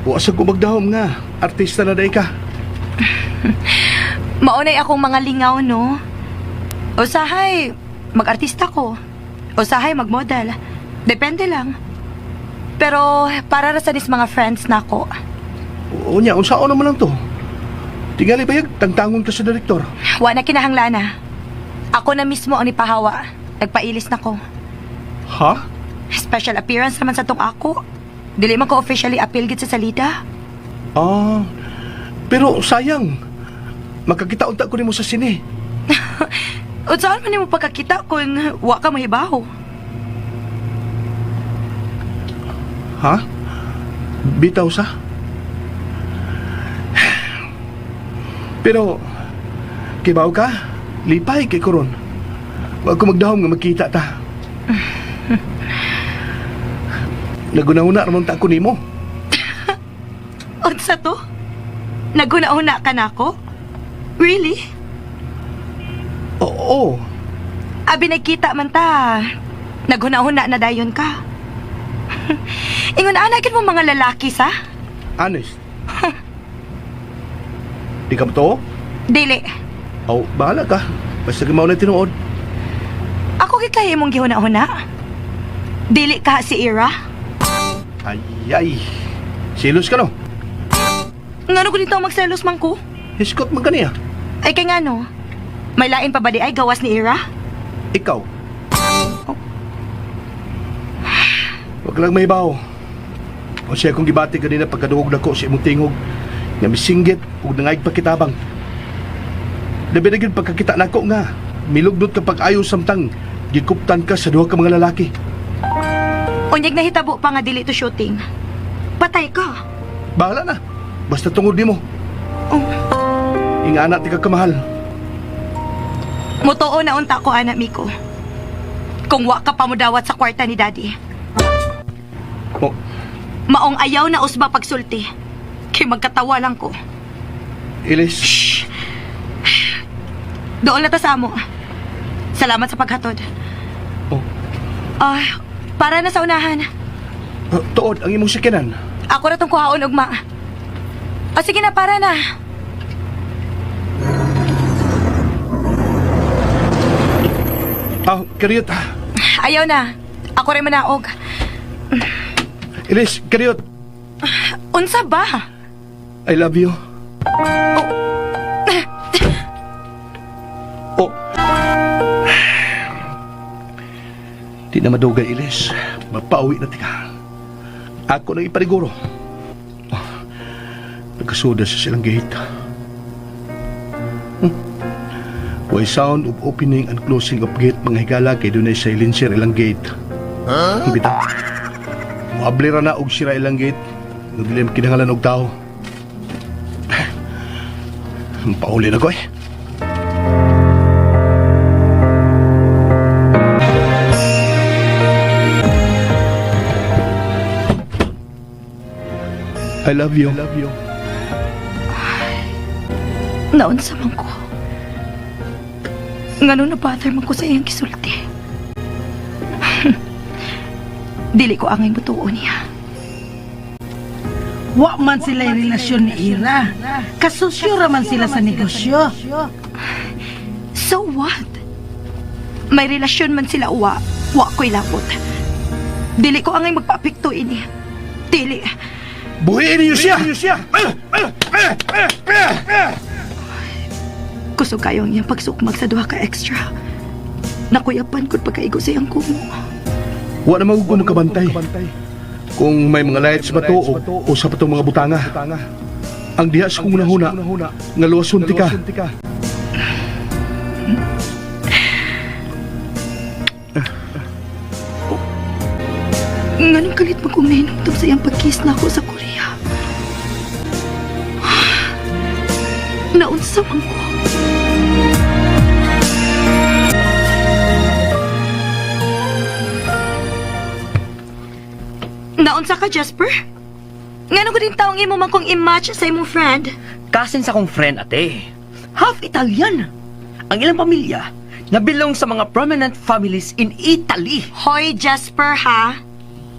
Wa sa ko magdahom nga artista na day ka. Maunay akong mga lingaw no. Usahay mag-artista ko. Usahay mag-model. Depende lang. Pero para ra sa nis mga friends nako. Unya, unsaon naman lang to? Tingali ba yag, tangtangon ka sa direktor. Wa na kinahanglana. Ako na mismo ang nipahawa. Nagpailis na ko. Ha? Special appearance naman sa tong ako. Dili man ko officially appeal gid sa salida. Ah, pero sayang. Magkakita unta ko nimo sa sine. Unsaon man nimo pagkakita kung wa ka mahibaw? Ha? Bitaw sa? Pero, kibaw ka, lipay kay koron. Wag ko magdahom nga magkita ta. Naguna-una ramon ta ko nimo. Unsa to? Naguna-una ka nako? Really? Oo. Abi nagkita man ta. Naghuna-huna na dayon ka. Ingon ana gid mo mga lalaki sa? Honest. Di ka to? Dili. Oh, bahala ka. Basta ka na tinuod. Ako gid kay imong gihuna-huna. Dili ka si Ira. Ay, ay. Silos ka no? Ngano ko dito magselos man ko? Hiskot man kaniya. Ay kay ngano? May lain pa ba di ay gawas ni Ira? Ikaw. Wag lang may bawo. O siya kung gibati kanina pagkaduhog na ko sa imong tingog. Nga misinggit ug nangaig pakitabang. Labi na gyud pagkakita nako nga milugnot ka pag-ayo samtang gikuptan ka sa duha ka mga lalaki. Unyag nahitabo pa nga dili to shooting. Patay ka. Bahala na. Basta tungod nimo. Oh. Ingana ti ka kamahal. Mutuo na unta ko, anak Miko. Kung wa ka pa modawat sa kwarta ni Daddy. Oh, Maong ayaw na usba pagsulti. Kay magkatawa lang ko. Ilis. Doon na ta sa amo. Salamat sa paghatod. Oh. Ah, para na sa unahan. Ah, tuod ang imong sakyanan. Ako ra tong kuhaon ugma. O sige na, para na. Ah, kariyot. Ayaw na. Ako rin manaog. Ilis, kariyot. Unsa ba? I love you. Oh. Di na madugay, Ilis. Mapauwi na tika. Ako nang ipariguro. Oh, nagkasuda sa silang gate. Why sound of opening and closing of gate mga higala kay dunay silencer ilang gate. Huh? Bitaw. Muabli ra na og sira ilang gate. Nagdilim kinangalan og tao. Pauli na ko eh. I love you. I love you. Naunsa man ko. Ngano na bother man ko sa iyang gisulti. Dili ko angay mutuo niya. Wa man sila yung relasyon ni Ira. Kasusyo ra man sila sa negosyo. So what? May relasyon man sila uwa, wa ko'y lapot. Dili ko angay magpaapekto ini. Dili. Buhiin niyo siya! Kusog kayo ang iyang pagsukmag sa duha ka extra. Nakuyapan ko't pagkaigo sa iyang kumo. Wa na magugo magkabantay. Kung may mga lights ba to o sa patong mga butanga. Ang diha sa kong unahuna, nga luwason ti ka. Nganong kalit mo kong nahinumdum sa iyang pagkiss na ako sa Korea. Naunsa man ko. Naunsa ka, Jasper? Ngano ko din taong imo man kong i-match sa imong friend? Kasin sa kong friend, ate. Half Italian. Ang ilang pamilya, nabilong sa mga prominent families in Italy. Hoy, Jasper, ha?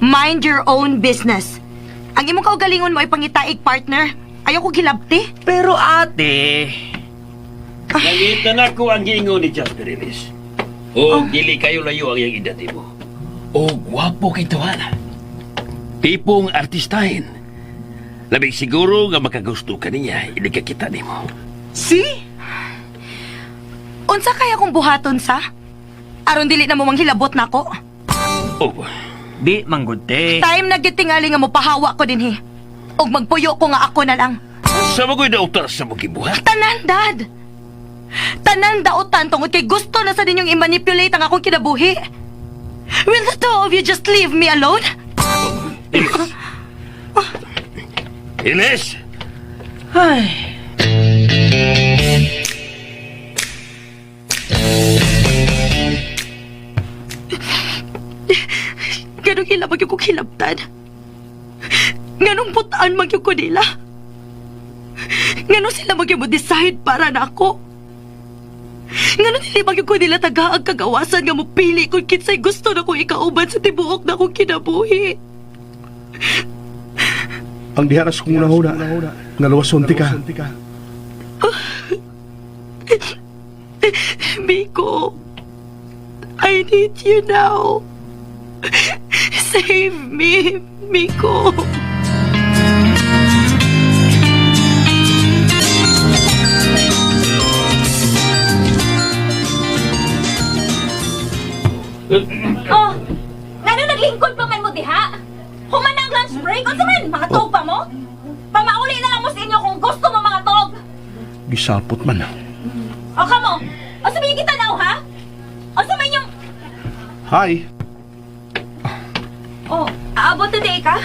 Mind your own business. Ang imong kaugalingon mo ay pangitaig partner. Ayaw ko gilabti. Pero ate, Nangita na ko ang giingon ni Jasper Ellis. O, dili kayo layo ang iyang edad mo. O, gwapo kay tuwan. Tipong artistahin. Labing siguro nga makagusto ka niya, hindi ka kita nimo. See? Unsa kaya kong buhaton sa? Aron dili na mo manghilabot nako. Oh, Di manggod te. Time na gyud tingali nga mopahawa ko dinhi. Og magpuyo ko nga ako na lang. Sa magoy dautar sa mong gibuhat. Tanan, Dad! Tanan daotan tungod kay gusto na sa ninyong i-manipulate ang akong kinabuhi. Will the two of you just leave me alone? Ilis! Ilis! Ay. Ganong hila magyud ko kilabtan. Ganong putaan magyud ko nila. Ganong sila magyud mo decide para na ako. Ganong dili magyud ko nila tagaag kagawasan nga mopili kung kinsay gusto na ko ikauban sa tibuok na akong kinabuhi. Ang diha ra sa kong unahuna, nga luwason ti ka. Miko, I need you now. Save me, Miko. Oh, ngano naglingkod pa man mo diha? Human ang lunch break, unsa man mga pa mo? Pamauli na lang mo sa inyo kung gusto mo mga tog. Gisapot man. O kamo, o sabihin kita now, ha? O sa may inyong... Hi. O, aabot na di ka?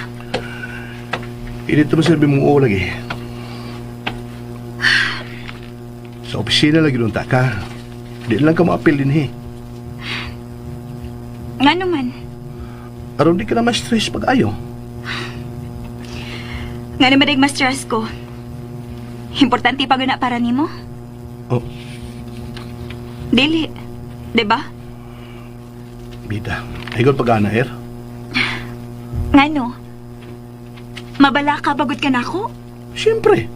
Init naman sabi mong oo lagi. Sa opisina lagi doon ta ka. Di lang ka maapil din eh. Nga naman. Aron di ka na ma-stress pag ayo. Nga naman ay ma-stress ko. Importante pa guna para nimo? Oh. Dili. Diba? Bida. Higot pag ana, er. Nga no? Mabala ka, bagod ka na ako? Siyempre.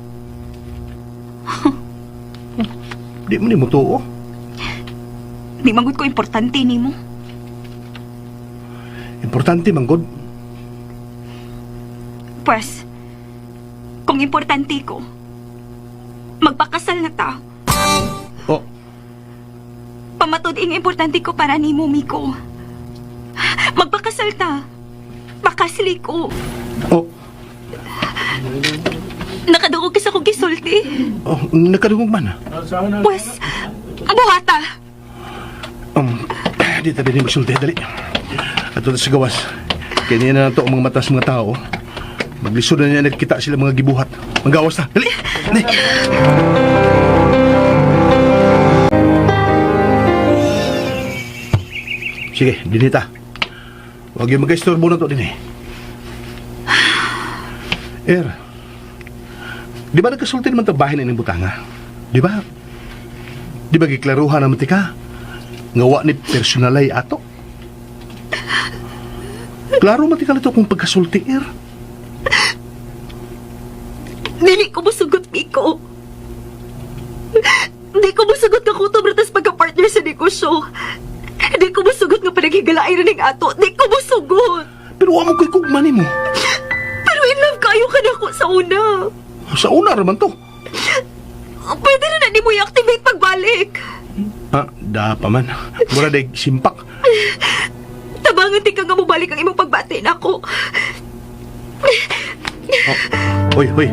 Di mo ni mo tuo. Di magod ko importante nimo. Importante man god. Pwes, kung importante ko, magpakasal na ta. Oh. Pamatod ing importante ko para nimo, Miko. Magpakasal ta. Pakasli ko. Oh. Nakadungog ka sa kong gisulti. Oh, nakadungog man. Pwes, buhata. Di tabi ni magsulti, dali. Ato na sa gawas. Kaya na to ang mga mata sa mga tao. Maglisod na niya nagkita sila mga gibuhat. Magawas na, dali! Dali! Sige, dinita. Huwag yung mag-istorbo na to din eh. Er, di ba nagkasulti naman ito bahin na ining butanga? Di ba? Di ba giklaruhan naman tika? Nga wa ni personalay ato. Klaro man tika nito kung pagkasulti, er. Dili ko musugot, Miko. Di ko musugot nga kutob ra tas pagka-partner sa negosyo. Di ko musugot nga panaghigalaay ra ning ato. Di ko musugot. Pero wa mo ko'y kugma nimo. Pero in love kayo ka na ako sa una. Sa una raman to. Pwede na na nimo i-activate pagbalik. Ah, da pa man. Mura day simpak. Tabangan ti ka nga mobalik ang imong pagbati nako. Hoy, hoy.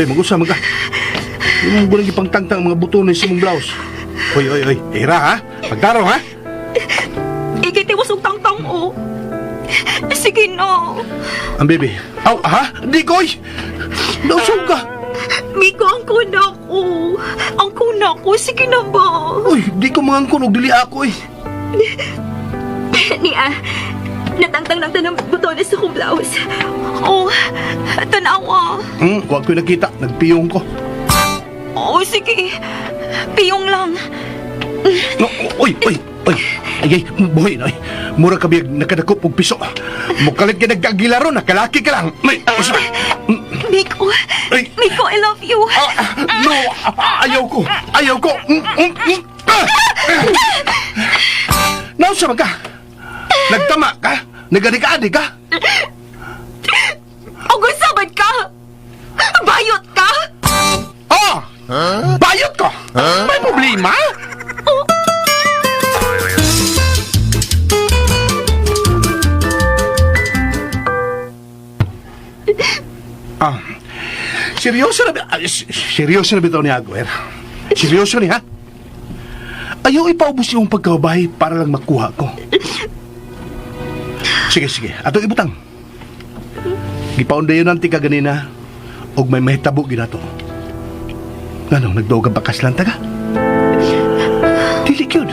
Hoy, mag-usa man ka. Imong bulang gipangtangtang ang mga butones sa imong blouse. Hoy, hoy, hoy. Ira ha? Pagtarong ha? Ikay tiwas og tangtang o. Sige na. Ang baby. Aw, ha? Di koy. Nausog ka. Miko, ang kuna ko. Ang kuna ko. Sige na ba? Uy, di ko mangangkon og dili ako eh. Niya, natangtang lang tanang butones sa akong blouse. Oh, tanawa. Wag ko nakita. Nagpiyong ko. Oh, sige. Piyong lang. No, oy, oy, oy. Ay, ay, buhay na, oy. Mura ka biyag nakadakop og piso. Mukalit ka nagkagilaro, nakalaki ka lang. May, usa. Miko, Ay. Miko, I love you. Ah, no, ayaw ko. Ayaw ko. Ah! Ah! Nausa man ka? Nagtama ka? Nagadik-adik ka? Ugusaban ka! Bayot ka! Oh! Bayot ko! May problema? Ah, seryoso na ba? Seryoso na bitaw ni Aguer? Seryoso ni ha? Ayaw ipaubos yung pagkabahay para lang makuha ko. Sige, sige. Ato ibutang. Gipaundayon nanti ka ganina og may mahitabo ginato. Nganong nagduog ang bakas lang taga? Dili gyud.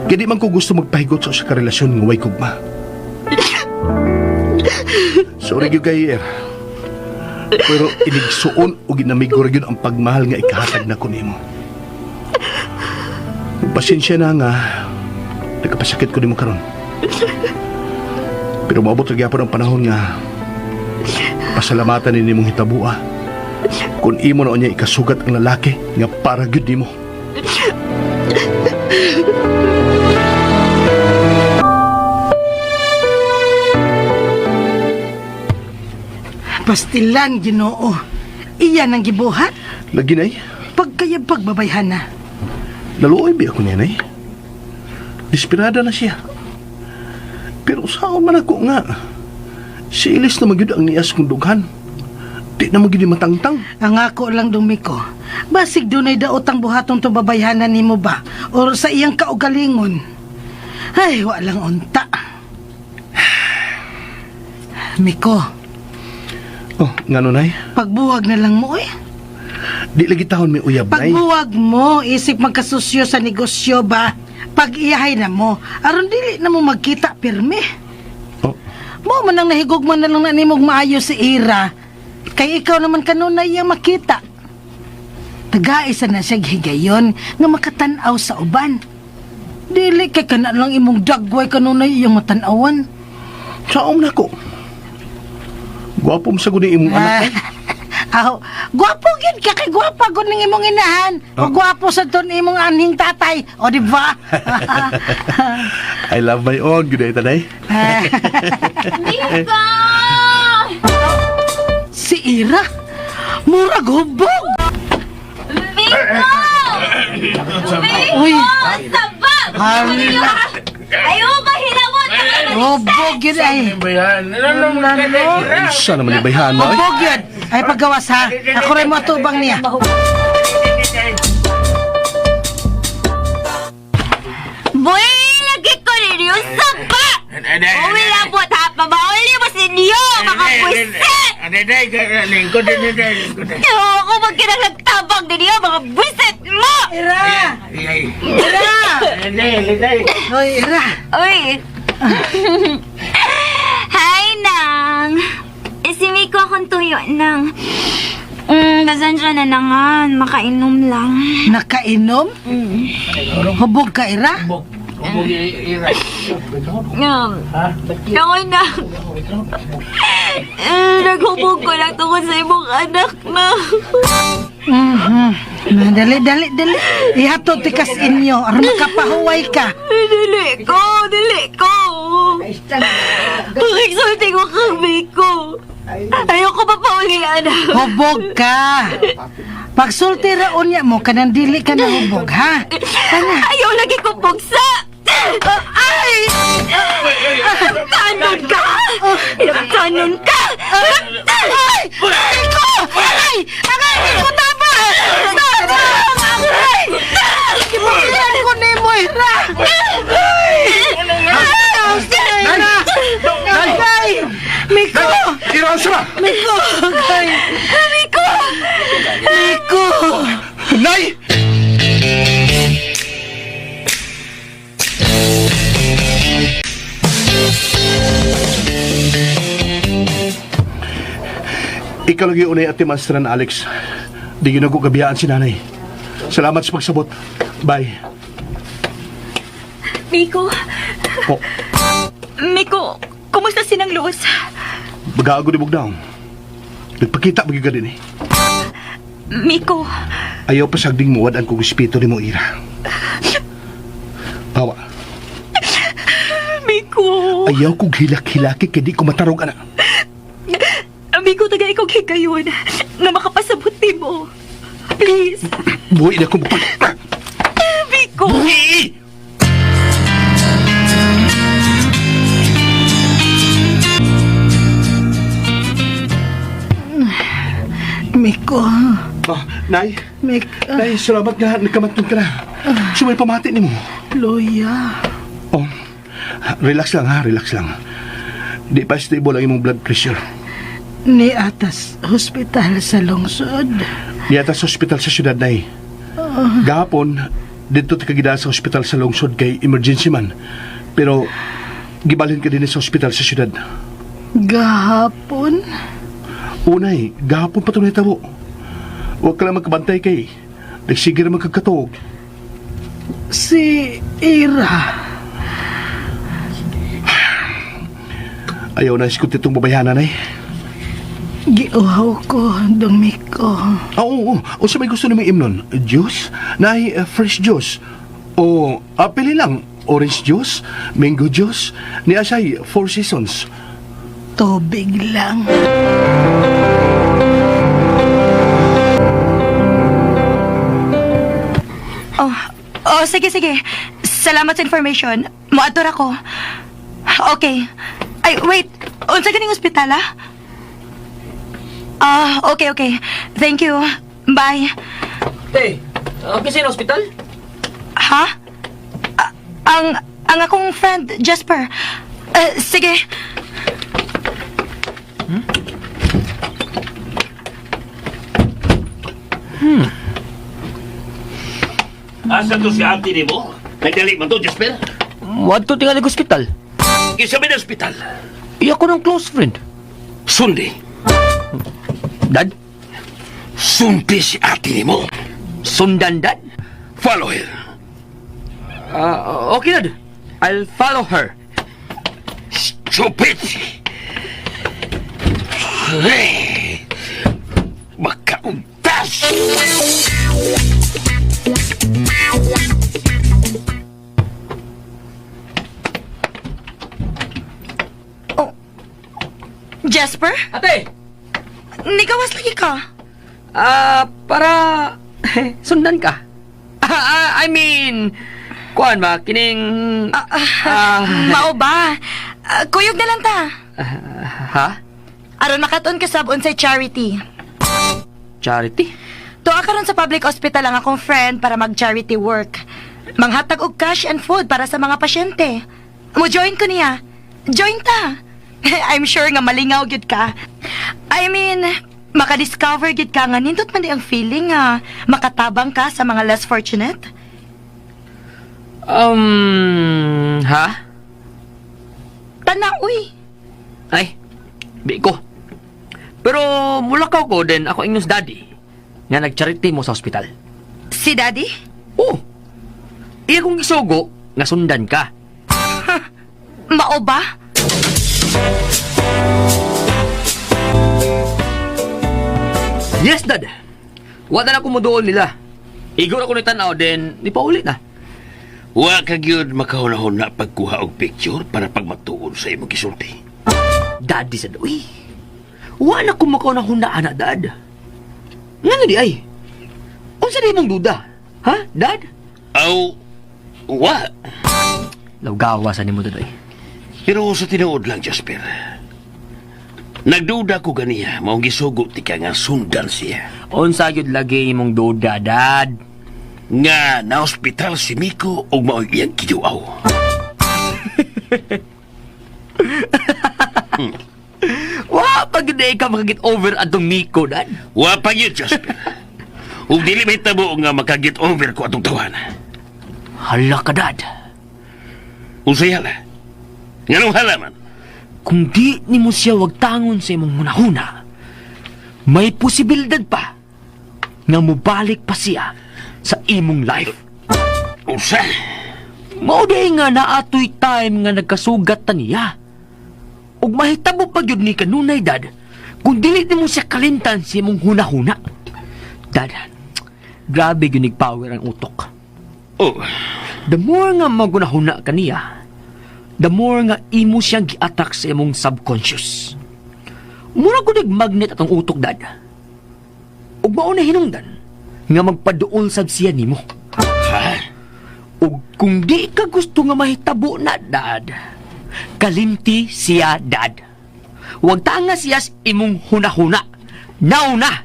Kaya di man ko gusto magpahigot sa usa ka relasyon nga way kugma. Sorry gyud kay Er. Pero inigsuon o ginamigo ra gyud ang pagmahal nga ikahatag na ko nimo. Pasensya na nga nagkapasakit ko nimo karon. Pero moabot ra gyapon ang panahon nga pasalamatan ni nimong hitabua. Kung imo na niya ikasugat ang lalaki nga para gyud nimo. Pastilan, Ginoo. Iyan ang gibuhat. Lagi nay, Pagkayab pagbabayhan na. naluoy bi ako niya nay. Desperada na siya. Pero saan man ako nga. Si Ilis na magyud ang nias kong dughan. Di na mo gini matangtang. Ang ako lang dumiko. Basig dunay daot ang buhatong tong babayhanan nimo ba or sa iyang kaugalingon. Ay, walang unta. Miko, Oh, ngano nay? pagbuwag na lang mo eh. Di lagi tahon may uyab nay. Pagbuwag mo, isip magkasusyo sa negosyo ba? Pag-iyahay na mo, aron dili na mo magkita pirmi. Oh, Mo man ang nahigugma na lang na nimog maayo si Ira. Kay ikaw naman kanunay iyang makita. Tagaisa na siya higayon nga makatanaw sa uban. Dili kay kana lang imong dagway kanunay iyang matanawan. saom na ko. Gwapo mo sa guni imong anak. eh. Aw, gwapo gyud ka kay gwapa gud ning imong inahan. O Oh. gwapo sa ton imong anhing tatay. O di ba? I love my own. Good day, tanay. Mika! Si Ira, murag hubog. Miko! Uy, Sabag! hala. Ayoko hilawon! Hubog yun ay. Unsa naman ni bayhana eh. Hubog yun. Ay paggawas ha. Ako rin mo atubang niya. Boy, lagi ko ninyo saba! Uwi lang po ha, pabauli mo sa inyo, mga buwisit! Ayoko magkinalagtabang ninyo, mga buwisit mo! Ira! Ira! Hoy, Ira. Uy! Hi, Nang! Eh, si Miko akong tuyo, Nang. Pasensya na nangan. Makainom lang. Nakainom? Hubog ka, Ira? Ako na. Eh, naghubog ko lang tungkol sa imong anak na. Mhm. Na, dali, dali, dali. Ihatod tikas inyo. Aron makapahuway ka. Dili ko, dili ko. Pakiksulti ko kang Miko. Ayoko pa pauli, anak. Hubog ka. Pagsulti ra unya mo, kanang dili ka na hubog, ha? Kana. Ayaw lagi ko bugsa! Ay! Tanon ka! Tanon ka! Ay! Miko! Ay! Agay! Miko, tama! Tama! Aray! Kibukilan ko ni mo, Ira! Ay! Ay! Ira! Agay! Miko! Ira, unsa ba? Miko! Agay! Miko! Miko! Nay! Ikaw lagi unay at timanstran, Alex. Di yun ako gabiyaan si nanay. Salamat sa pagsabot. Bye. Miko! Oh, Miko, kumusta sinang Luz? bagago ni Bugdaong. Nagpakita ba ka din eh. Miko, Ayaw pa sagding muwad ang kong respeto ni mo, Ira. Bawa, Miko! ayaw kong hilak-hilaki kay di ko matarog, anak. Miko, taga ikaw higayon nga makapasabot ni mo. Please, Buhi na ko. Miko! Buhi! Miko! Ah, Nay, Miko! Nay, salamat nga. Nagkamantong ka na. Sumay pamati ni mo. Luya! Oh, relax lang ha, relax lang. Di pa stable ang imong blood pressure. Ni atas hospital sa lungsod. Niyata sa ospital sa syudad, Nay. Gahapon, dito ta kagida sa ospital sa lungsod kay emergency man. Pero, gibalhin ka din sa ospital sa syudad. Gahapon? Unay, gahapon pa ito nahitabo. Huwag ka lang magkabantay kay. Nagsige na magkakatuog. Si Ira. Ayaw na iskut itong babayhanan, Nay. Giuhaw ko, Domiko. Ah, oo, oo. O sa may gusto ni may imnon? Juice? Nay, fresh juice. O, pili lang. Orange juice, mango juice, ni Asay, Four Seasons. Tubig lang. Oh, oh, sige, sige. Salamat sa information. Moadtor ako. Okay. Ay, wait. Unsa ganing ospital, ah? Ah, okay, okay. Thank you. Bye. Te, okay sa hospital? Ha? Ah, ang akong friend, Jasper. Sige. Asa to si ate ni mo? Nagdali man to, Jasper? Wadto tingali hospital. Isa ba ospital? Iya ko ng close friend. Sundi. Dad? Sundi si ate ni mo. Sundan, Dad? Follow her. Okay, Dad. I'll follow her. Stupid! Hey! Makauntas! Jasper? Ate! Nigawas lagi ka. Para sundan ka. I mean, kuan ba, kining... Mao ba? Kuyog na lang ta. Ha? Aron makatuon ka sab unsay charity. Charity? Tuwa karon sa public hospital ang akong friend para mag-charity work. Manghatag og cash and food para sa mga pasyente. Mo join ko niya. Join ta. I'm sure nga malingaw gyud ka. I mean, makadiscover gyud ka nga nindot man di ang feeling nga makatabang ka sa mga less fortunate. Ha? Tana uy. Ay, di ko. Pero mulakaw ko din ako ingnos daddy nga nag-charity mo sa ospital. Si Daddy? Oh, iya kong isugo nga sundan ka. Mao ba? Yes, Dad. Wala na ko muduol nila. Igor ako ni tanaw din, di pa ulit na. Wa ka gyud makahuna-huna pagkuha og picture para pagmatuod sa imong gisulti. Daddy sa uy. Wala ko makauna-huna ana, Dad. Nga di ay? Unsa di mong duda? Ha, Dad? Aw, wa. Lawgawa sa nimo, Dad, ay. Pero sa tinuod lang, Jasper. Nagduda ko ganiya, maong gisugo ti ka nga sundan siya. Unsa gyud lagi imong duda, Dad? Nga na-ospital si Miko ug mao'y iyang kiduaw. Wa pa gyud ay ka makaget over atong Miko, Dad. Wa pa gyud, Jasper. Ug dili mahitabo nga makaget over ko atong tawana. Hala ka, Dad. Unsay hala? Nganong hala man? Kung di nimo siya wagtangon sa imong hunahuna, may posibilidad pa nga mobalik pa siya sa imong life. Unsa? Mao diay nga naatoy time nga nagkasugat ta niya. Ug mahitabo pa gyud ni kanunay, Dad, kung dili nimo siya kalimtan sa imong hunahuna. Dad, grabe gyud nig power ang utok. Oh, The more nga magunahuna ka niya, the more nga imo siyang gi-attack sa imong subconscious. Mura ko magnet atong utok, Dad. Ug mao na hinungdan nga magpaduol sab siya nimo. Ha? Ug kung di ka gusto nga mahitabo na, Dad, kalimti siya, Dad. Huwag tanga siya sa imong hunahuna. Now na!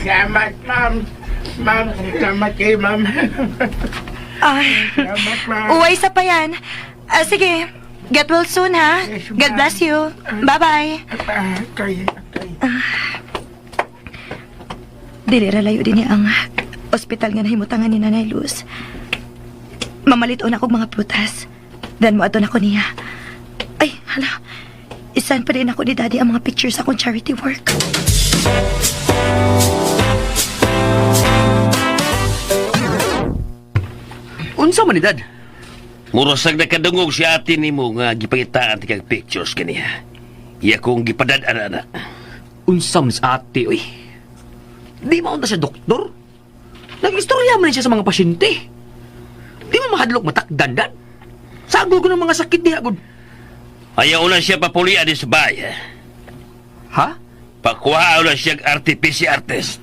Salamat, ma'am. Ma'am, salamat kayo, ma'am. Salamat, ma'am. Uway sa pa yan. Sige, get well soon ha. Yes, God ma'am. bless you. Bye-bye. Okay, okay. Dili ra layo din ang ospital nga nahimutangan ni Nanay Luz. Mamalit-on ako mga prutas. Then moadto na ko niya. Ay, hala. Isan pa din ako ni Daddy ang mga pictures akong charity work. Unsa man ni, Dad? Murasag nakadungog si ate nimo nga gipangitaan ti kag pictures kaniya. Iya kong gipadad-an ana. Unsa man sa ate, uy. Di maunta siya doktor. Nag-istorya man siya sa mga pasyente. Di mo mahadlok matakdan, Dad. Sagol ko ng mga sakit diha, gud. Ayaw na siya papulian ni sa bay. Eh. Ha? Pakuha na siya RT-PCR test.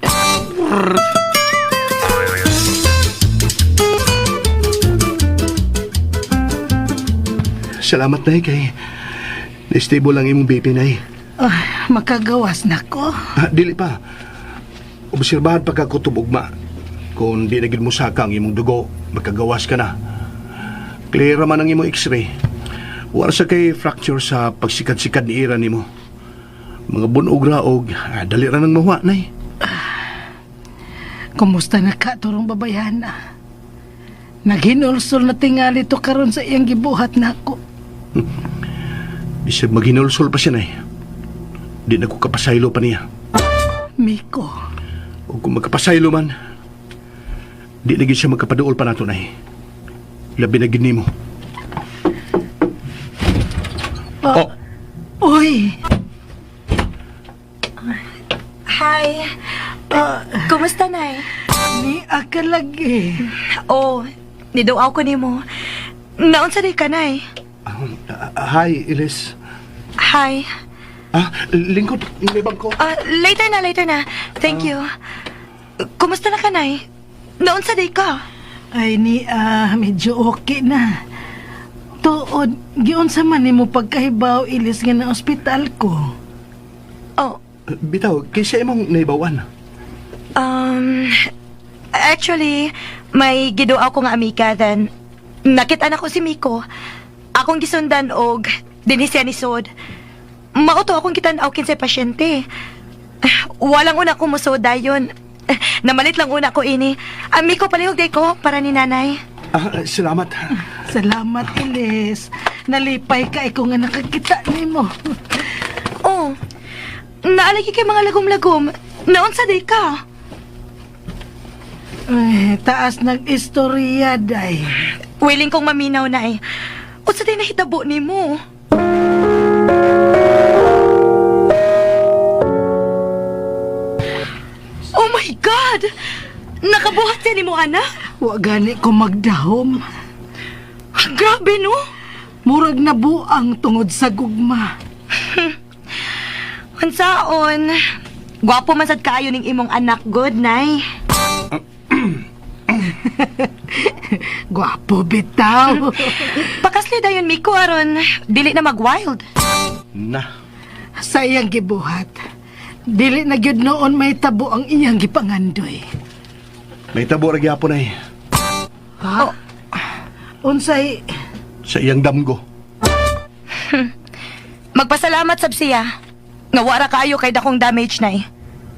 Salamat, Nay, kay na-stable ang imong BP, Nay. Ah, makagawas na ko. Ah, dili pa. Obserbahan pa ka kutob ugma. Kung di na gid mo saka ang imong dugo, makagawas ka na. Clear man ang imong x-ray. Wala sa kay fracture sa pagsikad-sikad ni ira nimo. Mga bunog ra og dali ra nang mahuwa, Nay. Kumusta na ka, turong babayhana? Naghinulsol na tingali to karon sa iyang gibuhat nako. Bisag maghinulsol pa siya, Nay. Di na ko kapasaylo pa niya. Miko, O kung magkapasaylo man, di na gid siya magkapaduol pa nato, Nay. Labi na gid nimo. Oh, uy, Hi. Kumusta, Nay? ni akalagi. Oh, niduaw ko nimo. Naunsa di ka, Nay? Hi, Elise. Hi. Ah, lingkod, nilibang ko. Ah, later na, later na. Thank you. Kumusta na ka, Nay? Naunsa di ka? Ay ni medyo okay na. Tuod, giunsa man nimo pagkahibaw ilis nga na ospital ko. Oh, Bitaw, kaysa imong naibawan. um, actually, may giduaw ko nga amika then nakita na ko si Miko. Akong gisundan og dinhi siya ni Sod. Mao to akong gitan-aw kinsay pasyente. Walang una ko musod dayon. Namalit lang una ko ini. Miko palihog day ko para ni nanay. Ah, salamat. Salamat, Ilis. Nalipay ka ikaw nga nakakita nimo. Oh, naalagi kay mga lagom-lagom. Naunsa day ka? Ay, taas ng istorya, day. Willing kong maminaw na eh. Unsa day nahitabo nimo? Oh my God! Nakabuhat siya nimo, anak? Wa gani ko magdahom. Grabe, no? Murag na buang tungod sa gugma. Unsaon? Gwapo man sad kaayo ning imong anak, good nay. Gwapo bitaw. Pakasli dayon Miko aron dili na mag-wild. Na, Sa iyang gibuhat. Dili na gyud noon may tabo ang iyang gipangandoy. may tabo ra gyapon ay Ha? Unsay sa iyang damgo. Magpasalamat sab siya. Nga wara kaayo kay dakong damage nay.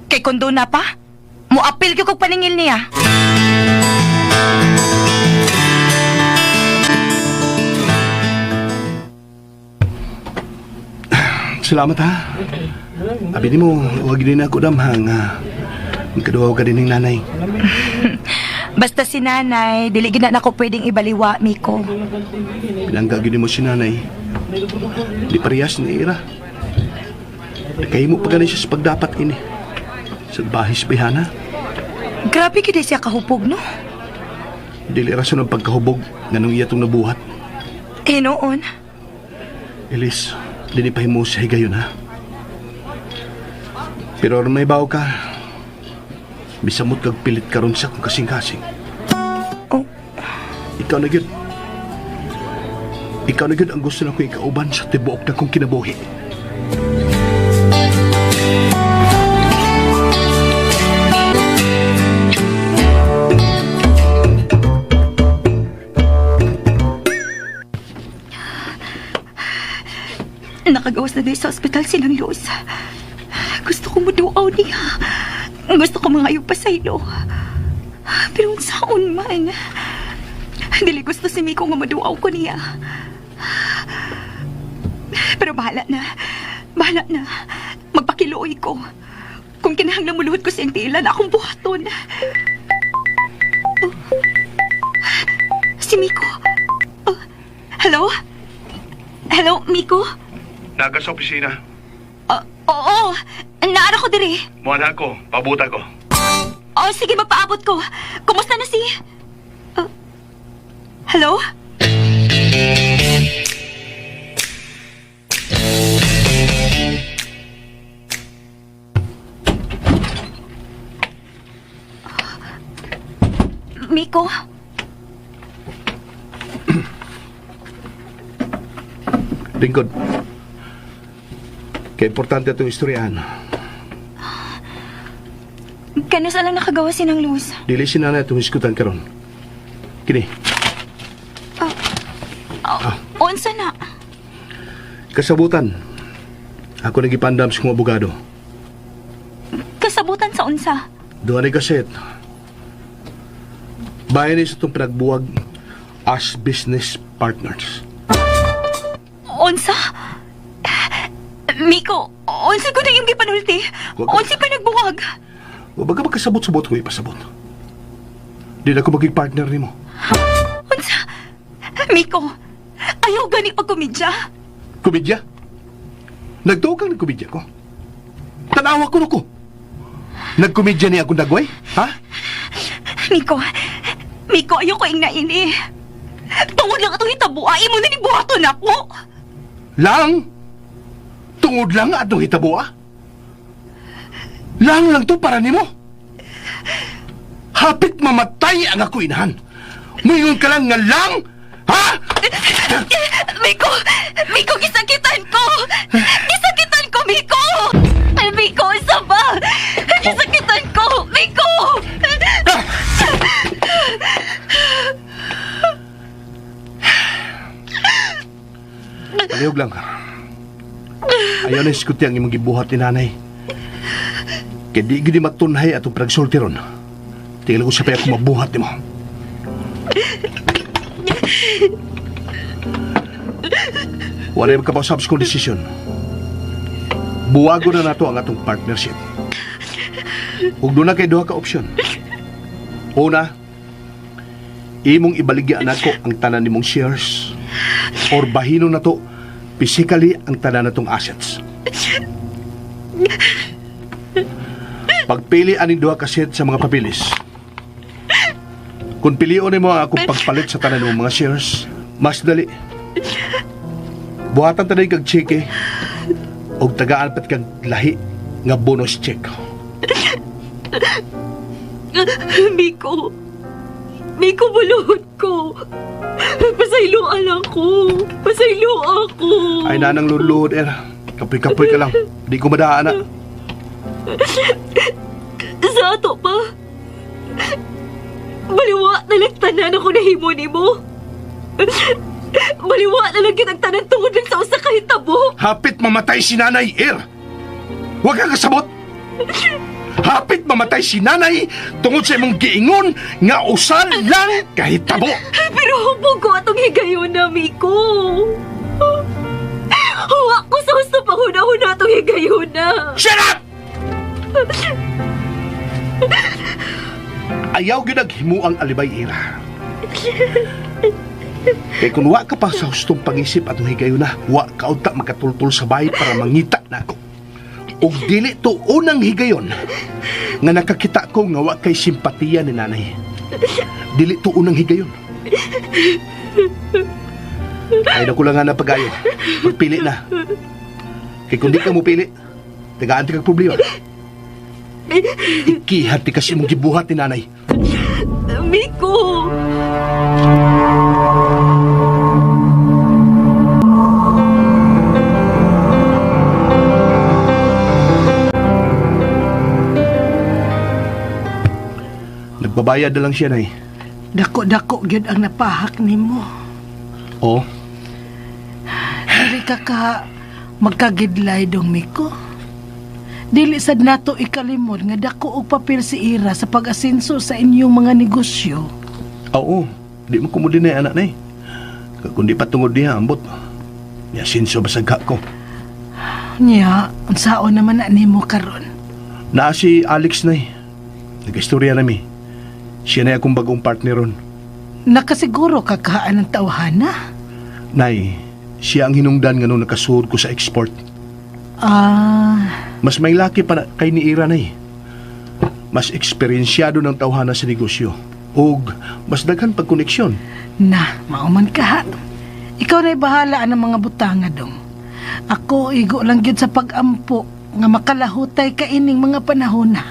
Kay kundo na pa. Moapil gyud kog paningil niya. Salamat ha. Abi nimo, wag din ako damhang. Ah. Magkaduhaw ka din ng nanay. Basta si nanay, dili gid na nako pwedeng ibaliwa, Miko. Pinangga gid mo si nanay. Di parehas ni Ira. Nakahimo pa gani siya sa pagdapat ini. Sa bahis bihana, Grabe gid siya kahupog, no? dili rason ang pagkahubog nganong iya tong nabuhat. Hinuon. Elis, dili pa himo sa higayon ha. Pero aron may bawo ka, bisamot kag pilit karon sa kung kasing-kasing. Oh. Ikaw na gyud. Ikaw na gyud ang gusto na ko ikauban sa tibuok na kong kinabuhi. Nakagawas na din sa ospital silang Luz. Gusto ko muduaw niya. Gusto ko mga pasaylo. Pero saon man. Dili gusto si Miko nga maduaw ko niya. Pero bahala na. Bahala na. Magpakiluoy ko. Kung kinahanglan muluhod ko sa iyang tiilan, akong buhaton. Oh. Si Miko. Oh. Hello? Hello, Miko? Naga sa opisina. Ah, oo, naara ko diri. Muana ko, pabuta ko. Oh, sige, magpaabot ko. Kumusta na si... Ah, hello? Miko? Lingkod. Kaya importante itong istoryahan. Kanus alang nakagawa si Nang Luz. Dili si nanay itong hisgutan karon. Kini, Unsa na? kasabutan. Ako nagipandam sa kong abogado. Kasabutan sa unsa. Doon ay kaset. Bayan ni sa itong pinagbuwag as business partners. Unsa? Miko, unsa ko na iyong gipanulti? Unsa pa nagbuwag? O baga magkasabot-sabot ko ipasabot. Di na ko maging partner nimo. Unsa? Miko, ayaw gani pagkomedya. Komedya? Nagtuo kang nagkomedya ko? Tanawa ko ko. Nagkomedya niya akong dagway? Ha? Miko, Miko, ayaw ko ingnain eh. Tungod lang itong hitabo, ay mo na ni buhaton ako. Lang? Tungod lang atong hitabo ah? Lang lang to para nimo? Hapit mamatay ang ako inahan. Muingon ka lang nga lang? Ha? Miko! Miko, gisakitan ko! Gisakitan ko, Miko! Ay, Miko, isa ba? Gisakitan ko! Miko! Palihog lang. Ayaw na iskuti ang imong gibuhat ni nanay. Kaya di gini matunhay atong pinagsulti ron. Tingnan ko siya pa ako mabuhat nimo. Wala yung magkapausap sa kong desisyon. Buwago na nato ang atong partnership. Ug doon na kay duha ka opsyon. Una, imong ibaligya nako ang tanan nimong shares or bahino na to physically ang tanan natong assets. Pagpili aning duha ka set sa mga papilis. Kung pilion nimo ang akong pagpalit sa tanan nimong mga shares, mas dali. Buhatan tanan kag cheque og tagaan pat kag lahi nga bonus check. Miko! Miko, buluhod ko! Pasayloan ako! Pasaylo ako! Ay nanang luluhod er. Kapoy-kapoy ka lang. Di ko madaan na. Sa ato pa. Baliwa na lang tanan ako nahimo nimo. Baliwa na lang kitang tanan tungod lang sa usa ka hitabo. Hapit mamatay si nanay, Er. Huwag kang kasabot. Hapit mamatay si nanay tungod sa imong giingon nga usa lang kahitabo. Pero hubog ko atong higayon na, Miko. Huwa ko sa husto panghuna-huna atong higayon na. Shut up! Ayaw gyud naghimo ang alibay, Ira. Kay kung wa ka pa sa hustong pangisip atong higayon na, wa ka unta makatultul sa bahay para mangita na ako. Ug dili to unang higayon nga nakakita ko nga wa kay simpatiya ni nanay. Dili to unang higayon. Ay naku lang nga na pagayo. Magpili na. Kay kung di ka mopili, tagaan ti kag problema. Ikihat ti kasi imong gibuhat ni nanay. Miko! Nagbabayad na lang siya, nay. Dako-dako gyud ang napahak nimo. Oo. Dili ka ka magkagidlay dong Miko. Dili sad nato ikalimod nga dako og papel si Ira sa pag-asenso sa inyong mga negosyo. Oo. Di mo kumudi na anak nay. Kundi patungod niya, ambot. Niya sinso basag ko. Nya, unsaon naman na nimo karon? Naa si Alex nay. Nag-istorya nami. Siya na akong bagong partner ron. Nakasiguro ka kaan ng tawhana? Nay, siya ang hinungdan nga nung nakasuod ko sa export. Ah, Mas may laki pa na kay ni Ira nay. Mas eksperyensyado ng tawhana sa negosyo. Og mas daghan pagkoneksyon. Na, mauman ka ha. Ikaw na'y bahala ang mga butanga dong. Ako igo lang gyud sa pag-ampo nga makalahutay ka ining mga panahon na.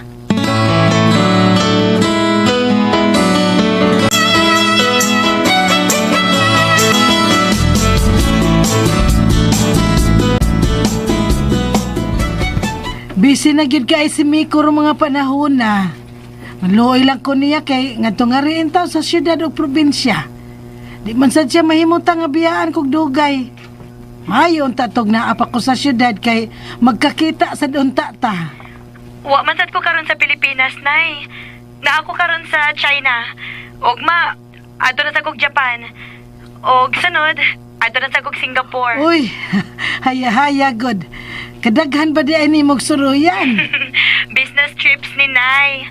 na gyud kay si Miko rong mga panahon na. Maluoy lang ko niya kay ngadto nga rin taw sa syudad o probinsya. Di man sad siya mahimutang nga biyaan kog dugay. Maayo unta tog naa pa ko sa syudad kay magkakita sad unta ta. Wa man sad ko karon sa Pilipinas, Nay. Naa ko karon sa China. Og ma, adto na sa kog Japan. Og sunod, adto na sa kog Singapore. Uy, haya-haya god. Kadaghan ba di ay nimog suruyan? Business trips ni Nay.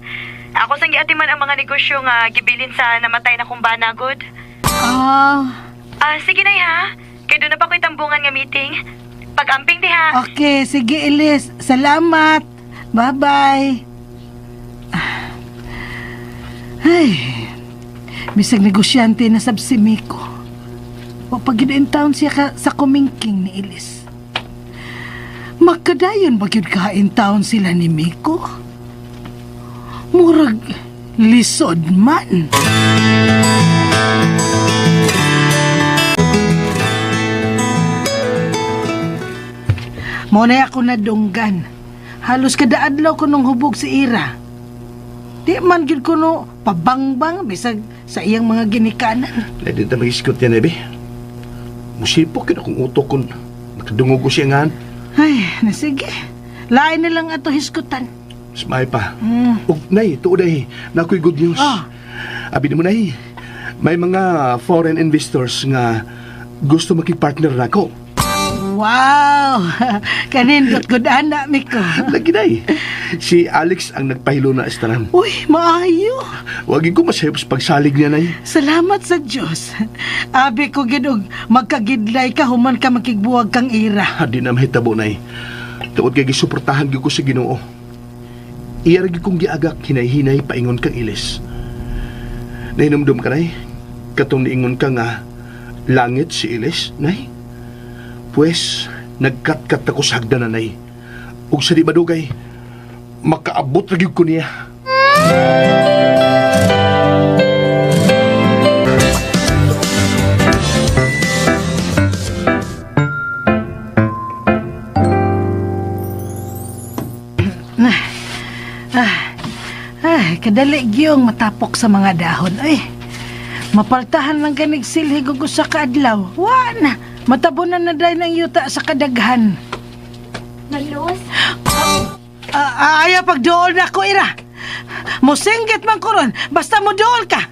Ako sang giatiman ang mga negosyo nga gibilin sa namatay na kong bana, good. Ah, Sige Nay ha. Kay doon na pa ko'y tambungan nga meeting. Pag-amping diha. Okay, sige Elis. Salamat. Bye-bye. Ay, bisag negosyante na sab si Miko. Wa pa gyud in town siya ka, sa kumingking ni Elis. Magkadayon ba gyud ka in town sila ni Miko? Murag lisod man. Mo na ako nadunggan. Halos kada adlaw ko nung hubog si Ira. Di man gyud ko no pabangbang bisag sa iyang mga ginikanan. Pwede na mag-iskot yan, Ebe. Musipok yun akong utok kung nakadungog ko siya nga. Ay, na sige. Lain na lang ato hiskutan. Smile pa. Ug, nay, tuod ay, nakoy good news. Ah. Abi mo, nay, may mga foreign investors nga gusto makigpartner nako. Wow! Kanindot gud ana Miko. Lagi, nay. Si Alex ang nagpahilo na estaran. Uy, maayo. Wagi ko masayop sa pagsalig niya, nay. Salamat sa Dios. Abi ko gid og magkagidlay ka human ka makigbuwag kang Ira. Di na mahitabo, nay. Tuod kay gisuportahan gyud ko sa Ginoo. Iya ra gyud kong giagak hinay-hinay paingon kang ilis. Nahinumdum ka, nay. Katong niingon ka nga langit si Ilis, nay. Pues, nagkatkat ako sa hagdanan, nay. Ug sa di madugay, makaabot ra gyud ko niya. Ay, kadali giyong matapok sa mga dahon. Ay, mapaltahan lang ganig silhig og usa ka adlaw. Wa na. Matabunan na dahil ng yuta sa kadaghan. Nalos? Ayaw pagdool na ko, Ira. Musinggit man ko ron. Basta mo dool ka.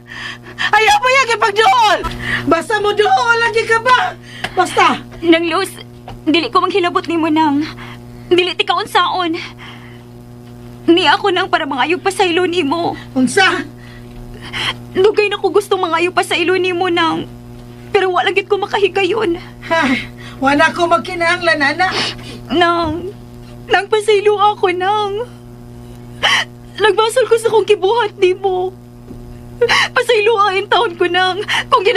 Ayaw pa yagi pagdool. Basta mo dool lagi ka ba? Basta. Nang Luz, dili ko manghilabot nimo nang. Dili ti kaunsaon. Ni ako nang para mangayog pa sa ilo nimo. Unsa? Dugay na ko gusto mangayo pa sa ilo nimo nang. Pero wala gid ko makahigayon. Ha, wala ko magkinahanglan, ana. Nang, nang pasaylo ako nang. Nagbasol ko sa kong kibuhat nimo. Pasaylo ang taon ko nang. Kung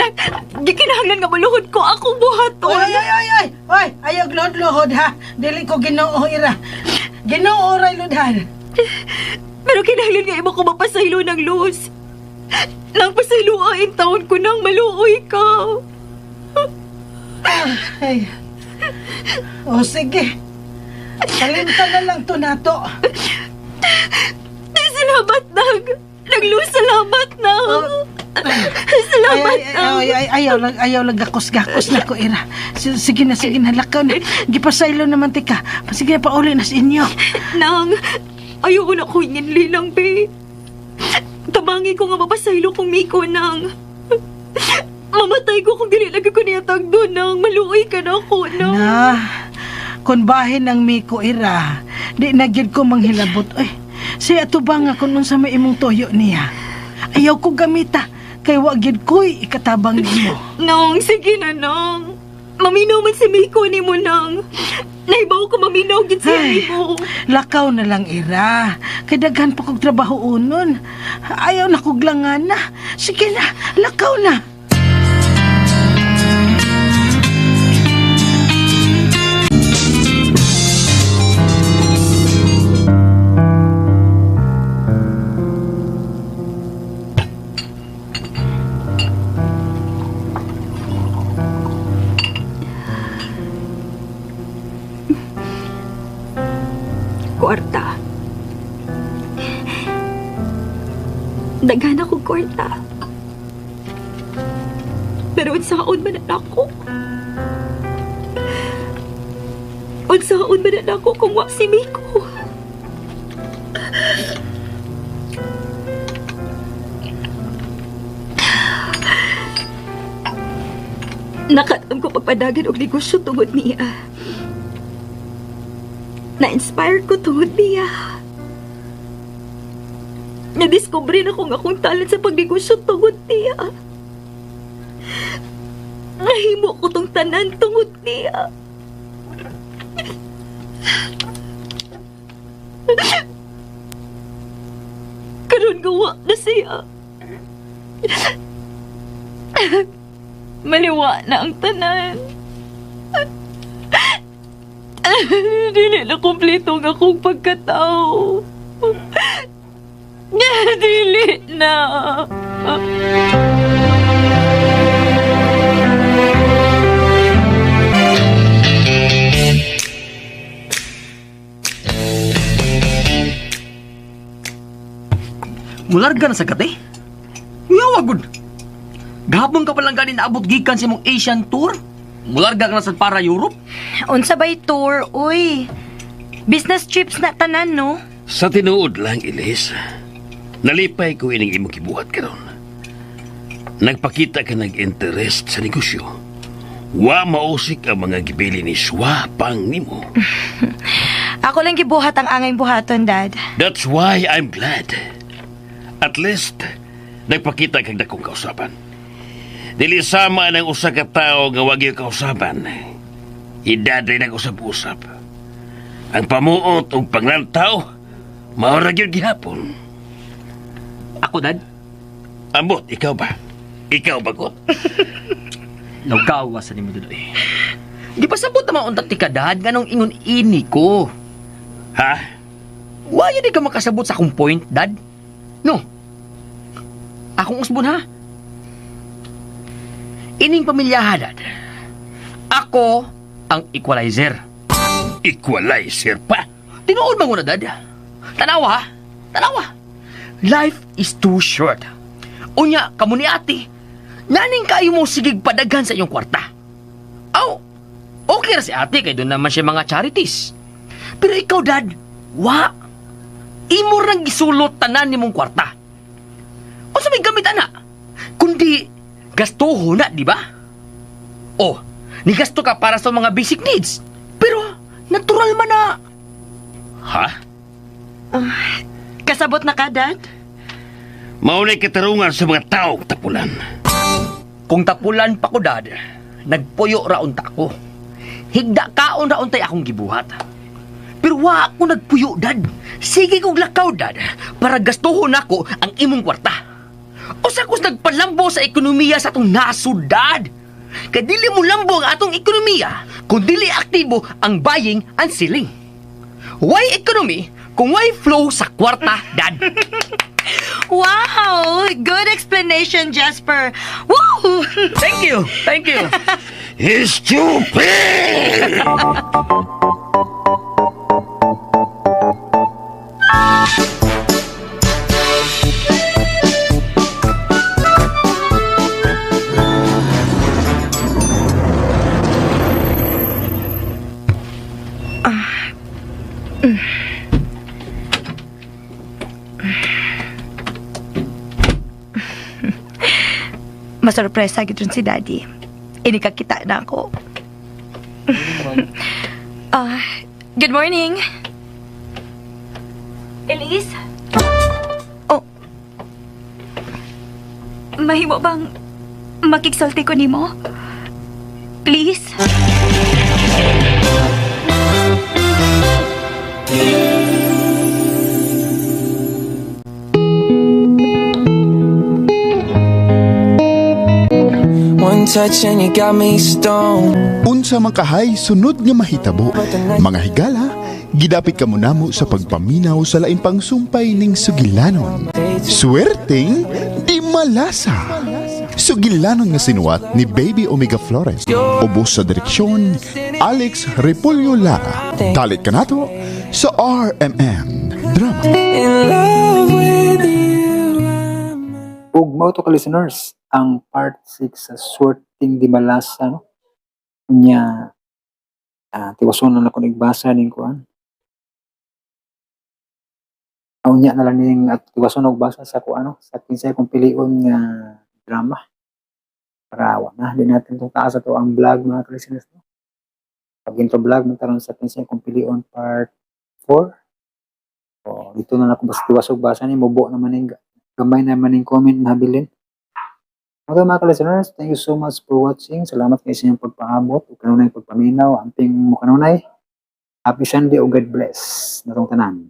gikinahanglan nga maluhod ko, akong buhaton. Oy, oy, oy, oy. Oy, ayaw lohod-lohod ha. Dili ko Ginoo, Ira. Ginoo ray ludhan. Pero kinahanglan nga imo ko mapasaylo ng luz. Nang pasaylo ang taon ko nang maluoy ka. Ay. O sige. Kalimtan na lang to nato. Salamat nang. Nagluz, salamat nang. Salamat Ay, ay, ay, ay, ayaw lang gakos-gakos na ko, Ira. Sige na, lakaw na. Gipasaylo naman, tika. Sige na, pauli na sa inyo. Nang, ayaw ko na ko lang, be. Tabangi ko nga mapasaylo kong Miko, nang. Mamatay ko kung dili lagi ko niya tagdo, nang. Maluoy ka na ako, nang. Na, kung bahin ang Miko, Ira, di na gyud ko manghilabot. Ay, siya ato ba nga kung unsa may imong toyo niya? Ayaw ko gamita, kay wa gyud ko'y ikatabang nimo. Nang, sige na, nang. Maminaw man si Miko ni mo, nang. Naibaw ko maminaw gid siya Ay, nimo. Lakaw na lang, Ira. Kay daghan pa kog trabaho unon. Ayaw na kog langan na. Sige na, lakaw na. Kwarta. Daghan ako kwarta. Pero unsaon man na ako? Unsaon man na ako kung wa si Miko? Nakatam ko pagpadagan og negosyo tungod niya. Na-inspire ko tungod niya. Nadiskubre na kong akong talent sa pagnegosyo tungod niya. Nahimo ko tong tanan tungod niya. Karon gawa na siya. Maliwa na ang tanan. Dili na kumpleto ang akong pagkatao. Dili na. Mularga na sa kate. Yawa gud. Gahapon ka palang gani naabot gikan sa imong Asian tour. Mularga ka na sa para Europe. Unsa bay tour, uy? Business trips na tanan, no? Sa tinuod lang, Elise, nalipay ko ining imong gibuhat karon. Nagpakita ka nag-interest sa negosyo. Wa mausik ang mga gibili ni Swapang nimo. Ako lang gibuhat ang angay buhaton, Dad. That's why I'm glad. At least, nagpakita kag dakong kausaban. Dili sama ng usa ka tawo nga wag yung kausaban. Edad rin ang usap-usap. Ang pamuot ug panglantaw, mao ra gyud gihapon. Ako, Dad? Ambot, ikaw ba? Ikaw ba ko? Lawgawa sa nimo dudoy. Di pa sabot naman unta ti ka, Dad, nganong ingon ini ko. Ha? Why di ka makasabot sa akong point, Dad? No. Akong usbon, ha? Ining pamilyaha, Dad. Ako ang equalizer. Equalizer pa? Tinuod man ko na, Dad. Tanawa, ha? Tanawa. Life is too short. Unya, kamo ni ate, naning kayo mo sigig padaghan sa iyong kwarta. Aw, okay ra si ate kay doon naman siya mga charities. Pero ikaw, Dad, wa. Imo rang gisulot tanan nimong kwarta. Unsa may gamit ana? Kundi gastuho na, di ba? Oh, nigasto ka para sa mga basic needs. Pero natural man na. Ha? Kasabot na ka, Dad? Maunay katarungan sa mga taong tapulan. Kung tapulan pa ko, Dad, nagpuyo ra unta ko. Higda kaon ra untay akong gibuhat. Pero wa ako nagpuyo, Dad. Sige kong lakaw, Dad, para gastuhon nako ang imong kwarta. Usa kos nagpalambo sa ekonomiya sa atong nasod, Dad. Kay dili mo lambo ang atong ekonomiya kung dili aktibo ang buying and selling. Why economy kung why flow sa kwarta, Dad? Wow! Good explanation, Jasper. Woo! Thank you. Thank you. He's stupid! Masurpresa gid si Daddy. Inikakita na ako. Good morning. Elise? Oh. Mahimo bang makigsulti ko nimo? Please? One touch and you got me stoned. Unsa man kahay sunod nga mahitabo, mga higala, gidapit kamo namo sa pagpaminaw sa lain pang sumpay ning sugilanon. Swerteng di malasa. Sugilanon nga sinuwat ni Baby Omega Flores. Ubos sa direksyon, Alex Repolyo Lara. Dalit kanato sa RMN Drama. In love with you. Ug mao to ka, listeners, ang part 6 sa Swerteng Dimalasa, no? Nya tiwason na nako nagbasa ning kuan. Unya na lang ning at tiwason og basa sa kuan, no, sa kinsay kong pilion nga drama. Para wa na di natin tong taas ato ang vlog, mga ka-listeners, no? Pag intro vlog man karon sa kinsay kong pilion part 4. O, dito na lang ako basta tiwasog basa ni mubo naman ning gamay naman ning comment na habilin. Okay, mga ka-listeners, thank you so much for watching. Salamat kay sa inyong pagpaabot ug kanunay pagpaminaw. Amping mo kanunay. Happy Sunday ug God bless natong tanan.